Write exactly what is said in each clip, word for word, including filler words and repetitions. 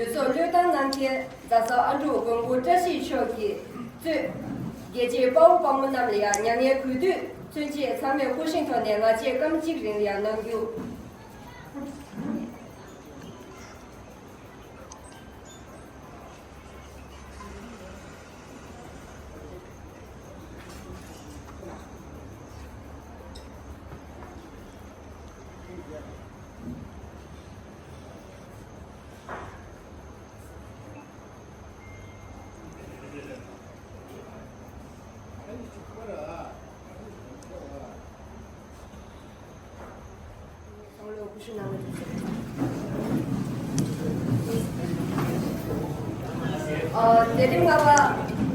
གདན་ཚོགས་བློས་བཏང་གནང་མཁན་རྫ་ས་ཨ་འབྲུག་མགོན་པོ་བཀྲ་ཤིས་མཆོག་གིས་གཙོས། རྒྱལ་གཅེས་དཔའ་བོ་དཔའ་མོ་རྣམས་ལ་ཡང་མྱ་ངན་གུས་འདུད་མཚོན་ཆེད་ཚང་མས་སྐུ་བཞེངས་ཐོག་ནས་ངག་བཅད་སྐར་མ་གཅིག་རིང་ལ་ཡང་གནང་རྒྱུ། ཨ། ལས་རིམ་ལྔ་པ།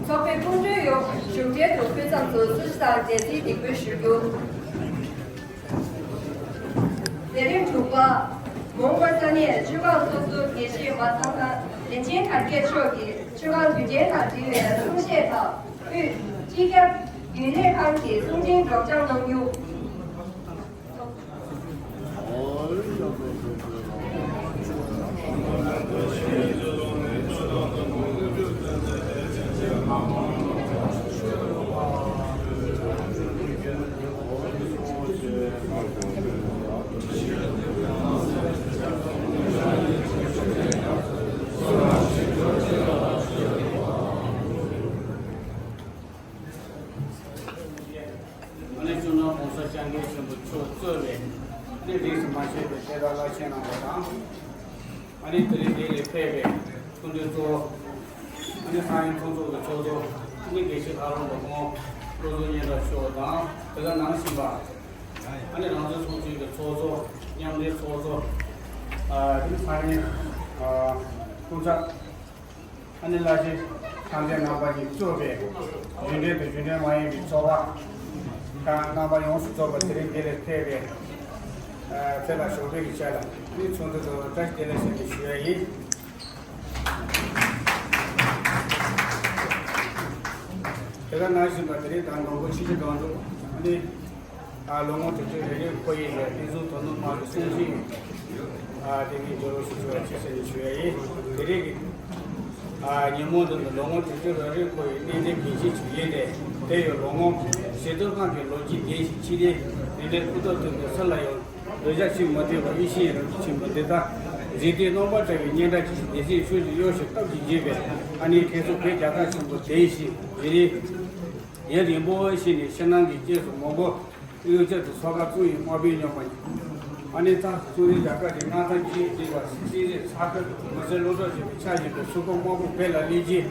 ཚོགས་པའི་སྐུ་མགྲོན་ཡོངས་བཞུགས་གྲལ་དུ་ཕེབས་མཚམས་སུ་བསུ་ཞིག་དང་འབྲེལ་ཚིག་འདེགས་འབུལ་ཞུ་རྒྱུ། ལས་རིམ་དྲུག་པ། མོང་སྒར་ས་གནས་ཆུ་སྒང་ཚོགས་ཟུར་དགེ་བཤེས་མ་ཚང་ཁང་རིན་ཆེན་དར་རྒྱས་མཆོག་གིས་ཆུ་སྒང་དུས་ཆེན་དང་འབྲེལ་བའི་གསུང་བཤད་དང་དབུས་སྤྱི་ཁྱབ་རྒྱུན་ལས་ཁང་གི་གསུང་འཕྲིན་སྒྲོག་སྦྱང་གནང་རྒྱུ། ཨ་ནི་སྤྱི་ནོར་༸གོང་ས་༸སྐྱབས་མགོན་ཆེན་པོ་མཆོག་གཙོས་པའི་ཨ་ནི་རིས་སུ་མ་ཆད་པའི་ཆེ་བསྟོད་བླ་ཆེན་རྣམ་པ་དང་། ཨ་ནི་དེ་རིང་འདི་ལ་ཕེབས་པའི་སྐུ་མགྲོན་གཙོ་བོ། ཨ་ནི་ས་གནས་མཐུན་ཚོགས་ཀྱི་ཚོགས་གཙོ། ཨ་ནི་དགེ་བཤེས་ལྷ་རམས་པ་སྐུ་ངོ་བློ་བཟང་སྙན་གྲགས་མཆོག་དང་དེ་ག་ནང་བཞིན་པ། ཨ་ནི་རང་བཙན་ཚོགས་ཆུང་གི་ཚོགས་གཙོ། མཉམ་འབྲེལ་ཚོགས་གཙོ། ཨ་དེ་ནི་ས་གནས་ཨ་སྐུ་ཚབ། ཨ་ནི་བླ་ཆེན་ཚང་ཚན་རྣམ་པ་གཉིས་གཙོས་པའི་རྒྱུན་ལྡན་དང་རྒྱུན་ལྡན་མ་ཡིན་པའི་ཚོགས་པ་དང་རྣམ་པ་ཡོངས་སུ་རྫོགས་པ་དེ་རིང་འདི་ལ་ཕེབས་པའི་ཨ་ཚེ་ལ་ཞོགས་པའི་གི་ཆ་ལ་ནི་ཚོགས་འདུ་དང་བཀྲ་ཤིས་བདེ་ལེགས་ཞེས་ནས་ཞུ་ཡ་ཡིན། དེ་ག་ནང་བཞིན་པ་དེ་རིང་དང་ནོར་བུ་ཆེ་ཆུང་གང་འདུག་ཨ་ནི། ཨ་ལོ་ངོ་དྲུག་ཅུ་རེ་རེའི་འཁོར་ཡིག་ལས་བསྟན་སྲུང་དོ་ནུབ་དམག་གི་སྲུང་ཞིང་། ཨ་དེ་ནི་འབྱོར་བ་ཞིག་བྱུང་བ་ཆེ་ཟེར་ནས་ཞུ་ཡ་ཡིན། དེ་རིང་གི་ཨ་ཉིན་མོ་འདི་ནི་ལོ་ངོ་དྲུག་ཅུ་རེ་རེའི་འཁོར་ཡིག་གནད་འགག་གལ་ཆེ་ཞིག་ཡིན་ཏེ། དེ་ཡང་ལོ་ངོ་ཞེ་སྡང་དམག་གི་ལོ་རྒྱུས་ལྡན་ཞིང་། ཕྱི་རོལ་ནས་ལས་འབྲས་ཕུན་ཚོགས་ཐོབ་པའི་ས་ལ་ཡང་འདོད་ཆགས་ཆེས་མ་ཐུབ་པ་ཡེ་ཤེས་རང་བཞིན་ཆེན་པོ་འདི་དག་འཛིན་དེ་རྣམ་པར་བཀྲ་བའི་སྙན་གྲགས་ཀྱི་སྡེ་སྲིད་ཆོས་ཀྱི་གཡོ་ཞིང་སྟོབས་ཀྱིས་འགྱེད་པའི་ཨ་ནི་ཁྱེད་ཚོ་བོད་རྒྱལ་ཁབ་ཆེན་པོ་དེ་བཞིན་དེ་རིང་ཡུན་རིང་པོ་ཞིག་ནས་ཕྱི་ནང་གི་རྐྱེན་སོགས་མང་པོ་གཡོ་ཁྱབ་ཏུ་སོ་ཁ་བཙུགས་ཡོད། དམག་དཔོན་རྙོག་པ་ཡིན། ཨ་ནི་ད་གཙོ་བོའི་རྒྱལ་ཁབ་ཀྱི་མངའ་ཐང་ཇི་ཡིན་ཅེས་པ་སྲིད་ཇུས་ཚགས་ཚུད་མི་སེར་བློ་གྲོས་བྱེད་པའི་ཆ་བཞག་པའི་ཚོགས་ཁག་དམར་པོ་བོད་ལ་སླེབས་རྗེས་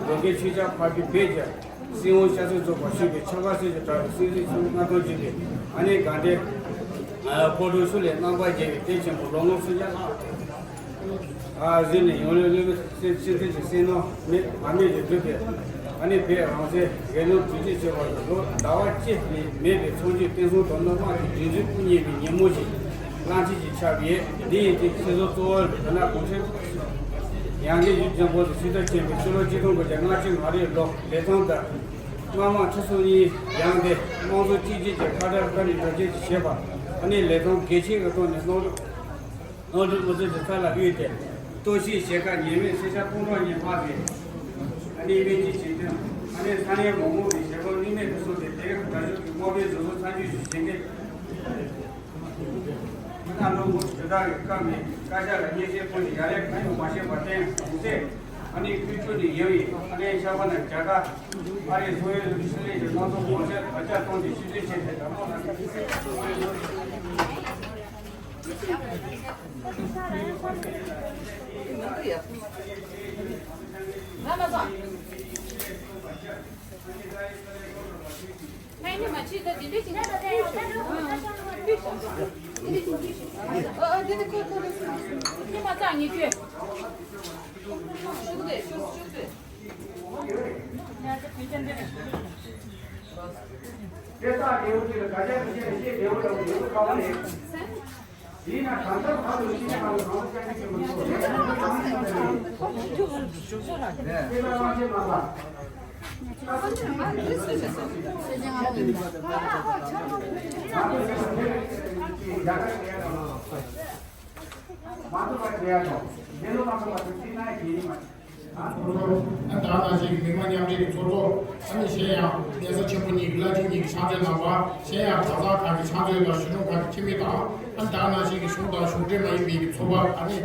འགྲོ་མཁན་ཆོས་རྒྱལ་འཕགས་པའི་བོད་ཀྱི་སྲིད་དབང་ཤ་ཚ་རྫོགས་པར་ཞུས་པའི་ཆབ་དཀར་སྲིད་ཀྱི་དྲག་པའི་སྲིད་ཇུས་ཚུར་མངའ་ཐང་ཆེན་པོའི་ཨ་ནི་དགའ་ལྡན་ཕོ་བྲང་ཤུལ་ལས་རྣམ་པར་རྒྱལ་བའི་གདན་ཆེན་པོ་ལོ་ངོ་སུམ་བརྒྱ་ལྷག་ཨ་ཟིན་ནས་ཡོང་ལེ་ལེ་སེམས་ཅན་གྱི་སེམས་ནང་མེད་མ་མེད་དུ་གྲུབ་པའི་ཨ་ནི་བོད་རང་བཙན་རྒྱལ་ལོ་དུས་ཚོད་ཆེ་བར་དུ་ལོ་ཟླ་བ་གཅིག་ལས་མེད་པའི་ཚོགས་འདུའི་བསྟན་སྲུང་དོ་ནུབ་དམག་གི་སྒྲིག་འཛུགས་སྐུ་བརྙེས་པའི་ཉིན་མོ་ཞིག་གླེང་ཚིག་ཅིག་ཆགས་པས། འདི་ཡི་སྟེང་སྲིད་ཚོགས་གཙོ་བོར་རྒྱ་ནག་གུང་ཁྲན་ཡང་སྒོས་ཀྱི་འཛིན་སྐྱོང་དུ་ཕྱི་ཟླ་ཆེན་པོའི་ཕྱི་ལོ་ཆིག་སྟོང་དགུ་བརྒྱ་ལྔ་བཅུ་ང་རེའི་ལོ་ལས་ཐོག་ཟླ་སྔ་མ་ཁྲི་སྲོང་གཉིས་ཡང་སྟེ་དམངས་གཙོ་གཅིག་སྒྲིལ་གྱི་ཁ་བྲལ་བཀའ་ནས་གྲོལ་རྗེས་ཀྱི་བྱེད་པ་ཨ་ནི་ལས་དོན་གལ་ཆེ་གི་ཐོག་ནས་གནང་རོགས། ནོར་འཁྲུལ་མི་བཟོ་རྒྱུ་ཚ་ལ་དབུས་ཏེ། གཏོར་བཤིག་བྱེད་ཁ་ཉེས་མེད་སེར་སྐྱ་སྤུན་གྲོགས་གཉིས་ཕར་ཟིན། ཨ་ནི་དབུས་ཀྱི་བྱེད་དོན་ཨ་ནི་ས་གནས་མང་མོས་ཀྱི་བྱེད་སྒོ་དམིགས་མེད་དུ་སོང་སྟེ་དེ་གའི་དྲག་ཤུགས་ཀྱི་དམག་དཔོན་ཚོ་ཚོ་ཚ་འཇུག་ཞུ་བྱེད་མཁན། མི་སྣ་འགྲོ་མོ་དེ་དག་གི་བཀའ་མེད་བཀའ་ཤག་ལ་སྙན་སེང་ཕུལ་ནས་ཡ་རབས་ཁ་ཡོང་མ་ཤེས་པར་བརྟེན་གོང་ཚད་ཨ་ནི་ཁུལ་ཁུལ་ནས་ཡོད་ཡིན། ཨ་ནི་ཤག་པ་ནང་རྒྱ་གར་ཨ་རིའི་སོ་ཡོད་ལུགས་ཀྱི་ཤུལ་ལས་ཀྱི་སྣ་ཚོགས་གོང་ཚད་བརྒྱ་ཆ་གཏོང་སྟེ་ཤུལ་འཛིན་བྱས་ཏེ་དགྲ་དམག་ལ། ལས་སློབ་མ་ཚོགས་པ་ཚོས་ཁྲིད་གནང་ཡ་གལ་ཡིན་མ་རེད། ཨ་ཚོགས་གཙོ། ཨ་ད་ནང་བཞིན་གྱི་མི་མང་མཉམ་འབྲེལ་གྱི་ཚོགས་གཙོ། ཨ་ནི་གཞན་ཡང་གདན་ས་ཆེན་པོ་གཉིས་ཀྱི་བླ་ཆེན་གཉིས་ཀྱི་ཕྱག་མཛོད་རྣམ་པ། གཞན་ཡང་གྲྭ་ཚང་ཁག་གི་ཕྱག་མཛོད་དང་གཞོན་ནུ་ཁག་གི་འཐུས་མི་དང་། ཨ་ད་ནང་བཞིན་གྱི་གཞུང་དང་གཞུང་འབྲེལ་མ་ཡིན་པའི་གི་ཚོགས་པ་ཨ་ནི་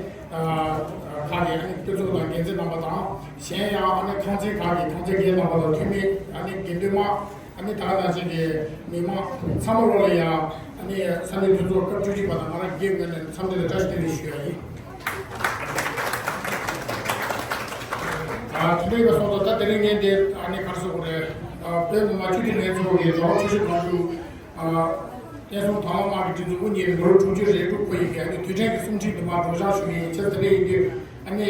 ཁག་གི་ཨ་ནི་དཔེ་ཚོགས་དང་འགན་འཛིན་རྣམ་པ་དང་། གཞན་ཡང་ཨ་ནི་ཁང་ཚན་ཁག་གི་ཁང་ཚན་འགན་རྣམ་པ་དང་འཐུས་མི། ཨ་ནི་དགེ་འདུན་མང་། ཨ་ནི་ད་ག་ནང་བཞིན་གྱི་མི་མང་ཚང་མ་ལོ་ལ་ཡང་ཨ་ནི་ས་གནས་དེ་ཚོ་སྐབས་བཅུ་གཅིག་པ་དང་ང་རང་སྒེར་ངོས་ནས་འཚམས་འདྲི་དང་བཀྲ་ཤིས་བདེ་ལེགས་ཞུ་ཡ་ཡིན། ཨ་དེ་འདྲ་ཡིན་པ་སོང་ཙང་ད་དེ་རིང་ངས་འདི་ཨ་ནི་ག་རེ་ཟེར་དགོས་རེད། ཨ་བོད་མི་མང་སྤྱི་འཐུས་ལྷན་ཚོགས་ཀྱི་རྒྱལ་བ་ཆེ་ཞི་སྒང་དྲུག་ཨ་བསྟན་སྲུང་དྭང་བླངས་དམག་གི་སྒྲིག་འཛུགས་དབུ་བརྙེས་ནས་ལོ་དྲུག་ཅུ་རེ་དྲུག་འཁོར་ཡི་གེ་ཨ་ནི་དུས་དྲན་གྱི་གསུང་འཕྲིན་འདི་མར་སྒྲོག་སྦྱང་ཞུ་གི་ཡིན། བྱས་ཙང་དེ་འདྲ་ཡིན་དུས་ཨ་ནི་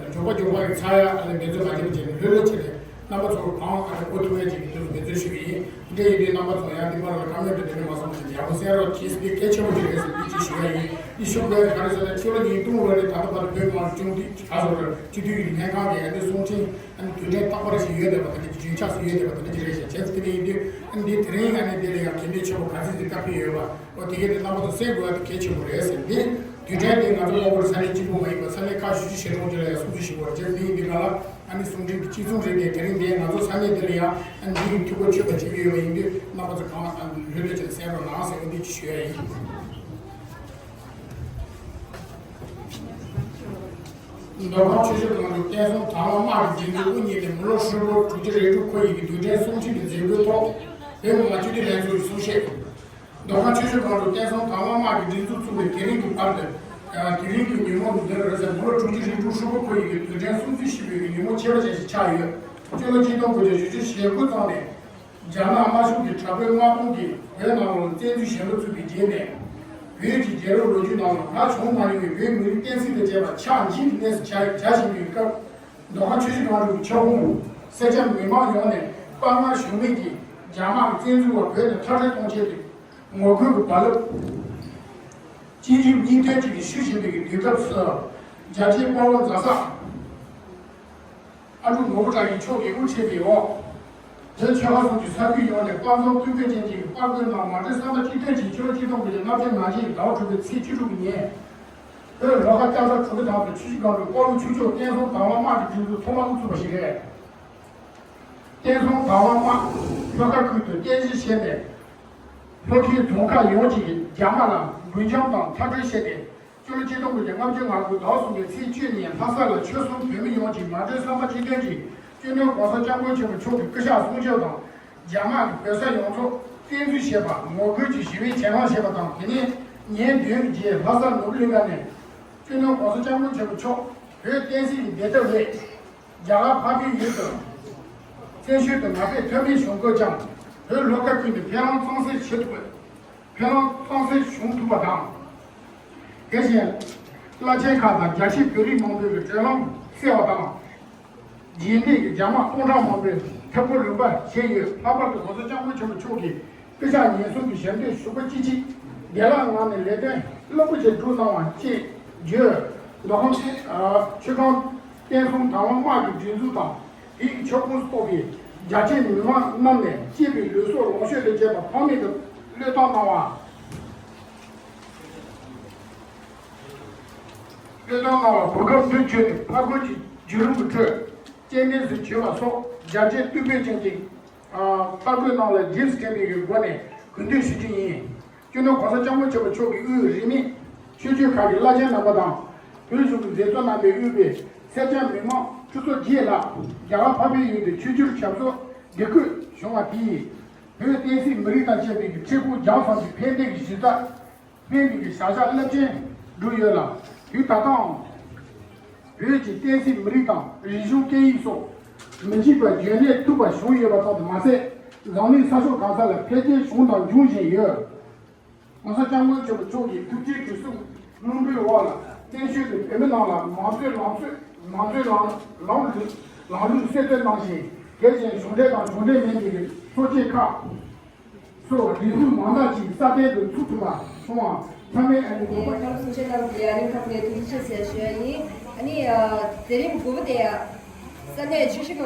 མགྱོགས་པ་མགྱོགས་པ་ཡི་ཚར་ཡ་ཨ་ནི་འབད་བརྩོན་མ་བྱེད་པ་བྱས་ནས་ལྷོད་ལྷོད་བྱས་ནས། རྣམ་པ་ཚོ་གང་ཨ་ནི་གོ་ཐུབ་ཡ་ཅིག་གི་དུས་སུ་འབད་བརྩོན་ཞུ་གི་ཡིན། དེ་འདྲ་ཡིན་དུས་རྣམ་པ་ཚོ་ཡང་འདི་པར་ལ་ཁ་མེད་དུ་དེ་འདྲ་མ་བསམ་ཞིག་ཡག་པོ་གསན་རོགས་གྱིས་ཟེར་གལ་ཆེན་པོ་ཅིག་རེད་ཟེར་འདི་ཅིག་ཞུ་ཡ་ཡིན། འདི་ཞུ་དགོས་ཡ་ག་རེ་ཟེར་ན་ཕྱི་ལོ་ཉིས་སྟོང་ལོ་ནས་ད་ལྟ་བར་དུ་བོད་མི་མང་གི་སྐྱོང་འདི་ག་ཟེར་རེད། སྤྱི་འཐུས་ཀྱི་ལྷན་ཁང་གི་ཨ་ནི་གསུང་འཕྲིན་ཨ་ནི་དུས་དྲན་རྟག་པར་ཞིག་ཡོད་བསྡད་པ་དེ་འདྲ་གི་རྒྱུན་ཆགས་སུ་ཡོད་བསྡད་པ་དེ་འདྲ་ཅིག་རེད་ཤག་བྱས་ཙང་དེ་འདྲ་ཡིན་དུས་ཨ་ནི་འདི་དེ་རིང་ཨ་ནི་འདི་ལ་ཡང་གལ་གནད་ཆེན་པོ་ག་ཚོད་ཅིག་བཀའ་ཕེབས་ཡོད་པ། འོ་དེ་གས་དེ་རྣམ་པ་ཚོ་གསན་དགོས་ཡ་དེ་གལ་ཆེན་པོ་རེད་ཟེར། འདི་དུས་དྲན་དེ་ང་ཚོ་གློ་བུར་ས་གནས་གཅིག་པུ་མ་ཡིན་པར་ས་གནས་ཁག་བཞི་བཅུ་ཞེ་གྲངས་ཅིག་ལ་ཡང་སྲུང་བརྩི་ཞུ་དགོས་རེད། བྱས་ཙང་འདི་ཡིན་དུས་ག་ལ་ཨ་ནི་གསུང་འཕྲིན་གྱི་གཅིག་མཚུངས་རེད་དེ། དེ་རིང་འདི་ང་ཚོ་ས་གནས་འདི་ལ་ཡང་ཨ་འདི་ཡི་འཐུས་སྒོ་ཆོད་པ་བྱེད་ཀྱི་ཡོད་པ་ཡིན་དུས་རྣམ་པ་ཚོ་གང་ཨ་ལྷོད་ལྷོད་བྱས་གསན་རོགས་གནང་ཟེར་བ་འདི་ཅིག་ཞུ་ཡ་ཡིན། མདོ་ཁམས་ཆུ་བཞི་སྒང་དྲུག་བསྟན་སྲུང་དྭང་བླངས་དམག་གི་སྒྲིག་འཛུགས་དབུ་བརྙེས་ནས་མི་ལོ་ཧྲིལ་པོ་དྲུག་ཅུ་རེ་དྲུག་འཁོར་ཡི་གེ་དུས་དྲན་གསུང་འཕྲིན་གྱི་མཛད་སྒོའི་ཐོག་བོད་མི་མང་སྤྱི་འཐུས་ལྷན་ཚོགས་ཀྱི་གསུང་བཤད། མདོ་ཁམས་ཆུ་བཞི་སྒང་དྲུག་བསྟན་སྲུང་དྭང་བླངས་དམག་གི་སྒྲིག་འཛུགས་བཙུགས་པའི་དེ་རིང་གི་བར་དུ། དེ་རིང་གི་ཉིན་མོ་འདིར་རེས་གཟའ་མི་ལོ་དྲུག་ཅུ་རེ་དྲུག་ཧྲིལ་པོ་འཁོར་ཡི་གེ་དུས་དྲན་སྲུང་བརྩི་ཞུས་པའི་ཉིན་མོ་ཆེ་བ་ཞིག་ཆགས་ཡོད། སྤྱི་ལོ་གཅིག་སྟོང་དགུ་བརྒྱ་བཞི་བཅུ་ཞེ་དགུ་ཙམ་ནས་རྒྱ་ནག་དམར་གཞུང་གིས་དྲག་པོའི་དམག་དཔུང་གིས་བོད་ནང་ལ་བཙན་འཛུལ་ཞན་པ་བཙུགས་པའི་རྗེས་ནས། བོད་ཀྱི་རྒྱལ་རབས་ལོ་རྒྱུས་ནང་ལ་ད་བྱུང་མ་མྱོང་བའི་བོད་མི་རིགས་བསྟན་སྲིད་དང་བཅས་པ་ཆགས་འཇིག་གི་གནས་སུ་གྱར་གྱར་བཞིན་པའི་སྐབས། མདོ་ཁམས་ཆུ་བཞི་སྒང་དྲུག་གི་ཁྱབ་ཁོངས་སེར་སྐྱ་མི་མང་ཡོངས་ནས་དཔའ་ངར་ཤུགས་མེད་ཀྱིས་རྒྱ་དམག་གི་བཙན་འཛུལ་བ་བོད་ནས་མཐར་སྐྲོད་གཏོང་ཆེད་དུ་ངོ་རྒོལ་གྱི་རྦ་རླབས་ཅི་ཡིན་སྙིང་དོན་གཅིག་གིས་ཞུ་བཞིན་པའི་དུས་སྐབས་སུ། རྒྱལ་གཅེས་དཔའ་བོ་མཛའ་བཟང་ཨ་འབྲུག་ནོར་བུ་གྲགས་ཀྱི་མཆོག་གིས་དབུ་ཁྲིད་པའི་འོག་བོད་ཆོལ་ཁ་གསུམ་གྱི་ས་ཁུལ་ཡོངས་ནས་དཔའ་མཛངས་བསྟོད་ཕུལ་ཅན་གྱི་དཔའ་རྒོད་རྣམས་མ་གྲོས་བསམ་པ་གཅིག་མཐུན་གྱིས་ཕྱི་ལོ་ཆིག་སྟོང་དགུ་བརྒྱ་ལྔ་བཅུ་ང་བཞི་ཟླ་བ་དྲུག་པའི་ཚེས་བཅུ་དྲུག་གི་ཉིན། བོད་ལྷོ་ཁ་ལྕགས་རྟ་གྲུ་ཁ་ཐང་དུ་ཆུ་བཞི་སྒང་དྲུག་སྤོ་ལོ་ཆུ་སྐྱོར་བསྟན་སྲུང་དྭང་བླངས་དམག་གི་སྒྲིག་འཛུགས་ཐོག་མར་དབུ་ཚུགས་པ་ཞིག་རེད། བསྟན་སྲུང་དྭང་བླངས་དམག་ལྷོ་ཁ་ཁུལ་དུ་རྟེན་གཞི་བྱས་ནས། ལྷོ་ཁའི་རྫོང་ཁག་ཡོངས་ཀྱིས་རྒྱ་དམག་ལ་འབུལ་འཆམ་དང་མཐའ་སྐྲོད་བྱས་ཏེ། སྤྱི་ལོ་ཆིག་སྟོང་དགུ་བརྒྱ་ལྔ་བཅུ་ང་དགུ་ཟླ་བ་གསུམ་པའི་ཚེས་བཅུ་ཉིན་ལྷ་ས་ལ་ཆོལ་གསུམ་བོད་མི་ཡོངས་ཀྱིས་མ་གྲོས་བསམ་པ་གཅིག་མཐུན་གྱིས་སྤྱི་ནོར་༸གོང་ས་༸སྐྱབས་མགོན་ཆེན་པོ་མཆོག་གི་སྐུ་ཞབས་གསུང་ཆོས་དང་། རྒྱ་དམག་གིས་བོད་ས་ཡོངས་རྫོགས་བཙན་འཛུལ་བྱས་པར་ངོ་རྒོལ་གྱི་ཞི་བའི་གྱེན་ལངས་བྱས་པ་དང་། དེ་ནས་ཉིན་བདུན་གྱི་རྗེས་ལྷ་ས་ནོར་བུ་གླིང་ཁ་ནས་སྤྱི་ནོར་༸གོང་ས་༸སྐྱབས་མགོན་ཆེན་པོ་མཆོག་བོད་བསྟན་སྲིད་ཀྱི་བདེ་ཐབས་སླད། རྒྱ་གར་འཕགས་པའི་ཡུལ་དུ་བཙན་བྱོལ་དུ་མ་ཕེབས་ཐབས་མེད་བྱུང་དགོས་ཀྱང་། བོད་ལྷོ་ཁ་ཁུལ་ནས་ཕེབས་ལམ་གཙང་སེལ་བྱེད་ཐུབ་པའི་ཕེབས་ལམ་གཙང་སེལ་བྱུང་ཐུབ་པ་དང་། དེ་བཞིན་བླ་ཆེན་ཁག་དང་རྒྱ་ཆེའི་བོད་རིགས་མང་པོའི་བགྲོད་ལམ་སེལ་བ་དང་། རྗེས་འདེད་ཀྱི་རྒྱ་དམག་སྟོང་ཕྲག་མང་པོས་མཐའ་སྐོར་རིམ་པ་བྱས་ཡོད། ལྷག་པར་དུ་༸གོང་ས་༸སྐྱབས་མགོན་ཆེན་པོ་མཆོག་གིས་སྐུ་ཕྱག་ཉེན་སྲུང་གི་ཞབས་འདེགས་ཞུ་སྒོ་ཅི་མཆིས་བདེ་བླག་ངང་ནས་ལས་དོན་རླབས་པོ་ཆེ་བསྒྲུབས་གནང་བ་བཅས་བརྗོད། མདོ་ཁམས་ཆུ་སྒང་བསྟན་སྲུང་དྭང་བླངས་དམག་གི་སྒྲིག་འཛུགས་དང་། དེའི་ཁྱབ་ཁོངས་སུ་གཏོགས་པའི་རྒྱ་ཆེའི་མི་མང་རྣམས་ནས་གཅེས་པའི་ལུས་སྲོག་ལོངས་སྤྱོད་དང་བཅས་པ་ཕངས་མེད་དུ་བློས་བཏང་གནང་བ། བློས་བཏང་གནང་བ་གོ་སྐབས་དེ་བརྒྱུད་ནས་ཕར་རྒོལ་གྱི་བརྒྱུད་རིམ་གྱི་ཁྲོད་རྐྱེན་འདས་སུ་གྱུར་པ་སོགས་རྒྱ་ཆེའི་བསྟོད་ཕུལ་ཅན་གྱི་ཕར་རྒོལ་རྣམས་ལ་རྗེས་སུ་དྲན་པའི་སྒོ་ནས་གུས་འདུད་ཞུ་རྒྱུ་ཡིན། སྤྱི་ནོར་༸གོང་ས་༸སྐྱབས་མགོན་ཆེན་པོ་མཆོག་གིས་དབུས་རིས་མེད་ཆོས་བརྒྱུད་ཁག་གི་བླ་ཆེན་རྣམ་པ་དང་། བོད་གཞུང་གི་མཛད་གཙོ་རྣམ་པས་དབུས་པའི་སེར་སྐྱ་མི་མང་ཁྲི་ཚོ་བརྒྱད་ལྷག་རྒྱ་གར་འཕགས་པའི་ཡུལ་དུ་ཆོས་བསྒྱུར་ཞབས་སོར་བདེ་སྐྱིད་བྱུང་བ་དེས། བོད་བསྟན་སྲིད་མི་རིགས་དང་བཅས་པའི་འཕྲལ་ཕུགས་རྒྱང་སོང་གི་ཕན་བདེ་གི་གཞི་རྩ། ཕན་པའི་བྱ་གཞག་རླབས་ཆེན་བསྒྲུབས་ཡོད་ལ། དུས་ད་ལྟའང་བོད་ཀྱི་བསྟན་སྲིད་མི་རིགས་དང་རིག་གཞུང་སྐད་ཡིག་སོགས་མི་འཇིག་པར་རྒྱུན་གནས་ཐུབ་པ་བྱུང་ཡོད་པ་ཙམ་དུ་མ་ཟད། འཛམ་གླིང་ས་ཕྱོགས་གང་ས་ལ་འཕེལ་རྒྱས་བྱུང་དང་འབྱུང་བཞིན་ཡོད། ༸གོང་ས་༸སྐྱབས་མགོན་ཆེན་པོ་མཆོག་གིས་ཐུགས་རྗེའི་དྲི་བསུང་སྔོན་པོའི་འོག་ལ་བཙན་བྱོལ་དུ་བོད་མི་རྣམས་ལ་མང་གཙོའི་ལམ་སྲོལ་མང་གཙོའི་ལམ་ལམ་ལུགས་ལམ་ལུགས་གསལ་སྟོན་གནང་ཞིང་། དེ་བཞིན་གཞུང་འབྲེལ་དང་གཞུང་འབྲེལ་མིན་པའི་ཚོགས་སྐྱིད་ཁག་སོགས་སྒྲིག་འཛུགས་མང་དག་ཅིག་སྲ་བརྟན་དུ་ཚུགས་ཐུབ་པ་སོང་བ་ཚང་མས་ཨ་ནི་དགོངས་པ། ཁམས་གསུང་ཆོས་གནང་བའི་ཡ་རིང་ཁག་ནས་ཐུགས་རྗེ་ཆེ་ཟེར་ཞུ་ཡ་ཡིན། ཨ་ནི་དེ་རིང་དགུ་པོ་དེ་ཡ་ས་གནས་ཆུ་བཞི་སྒང་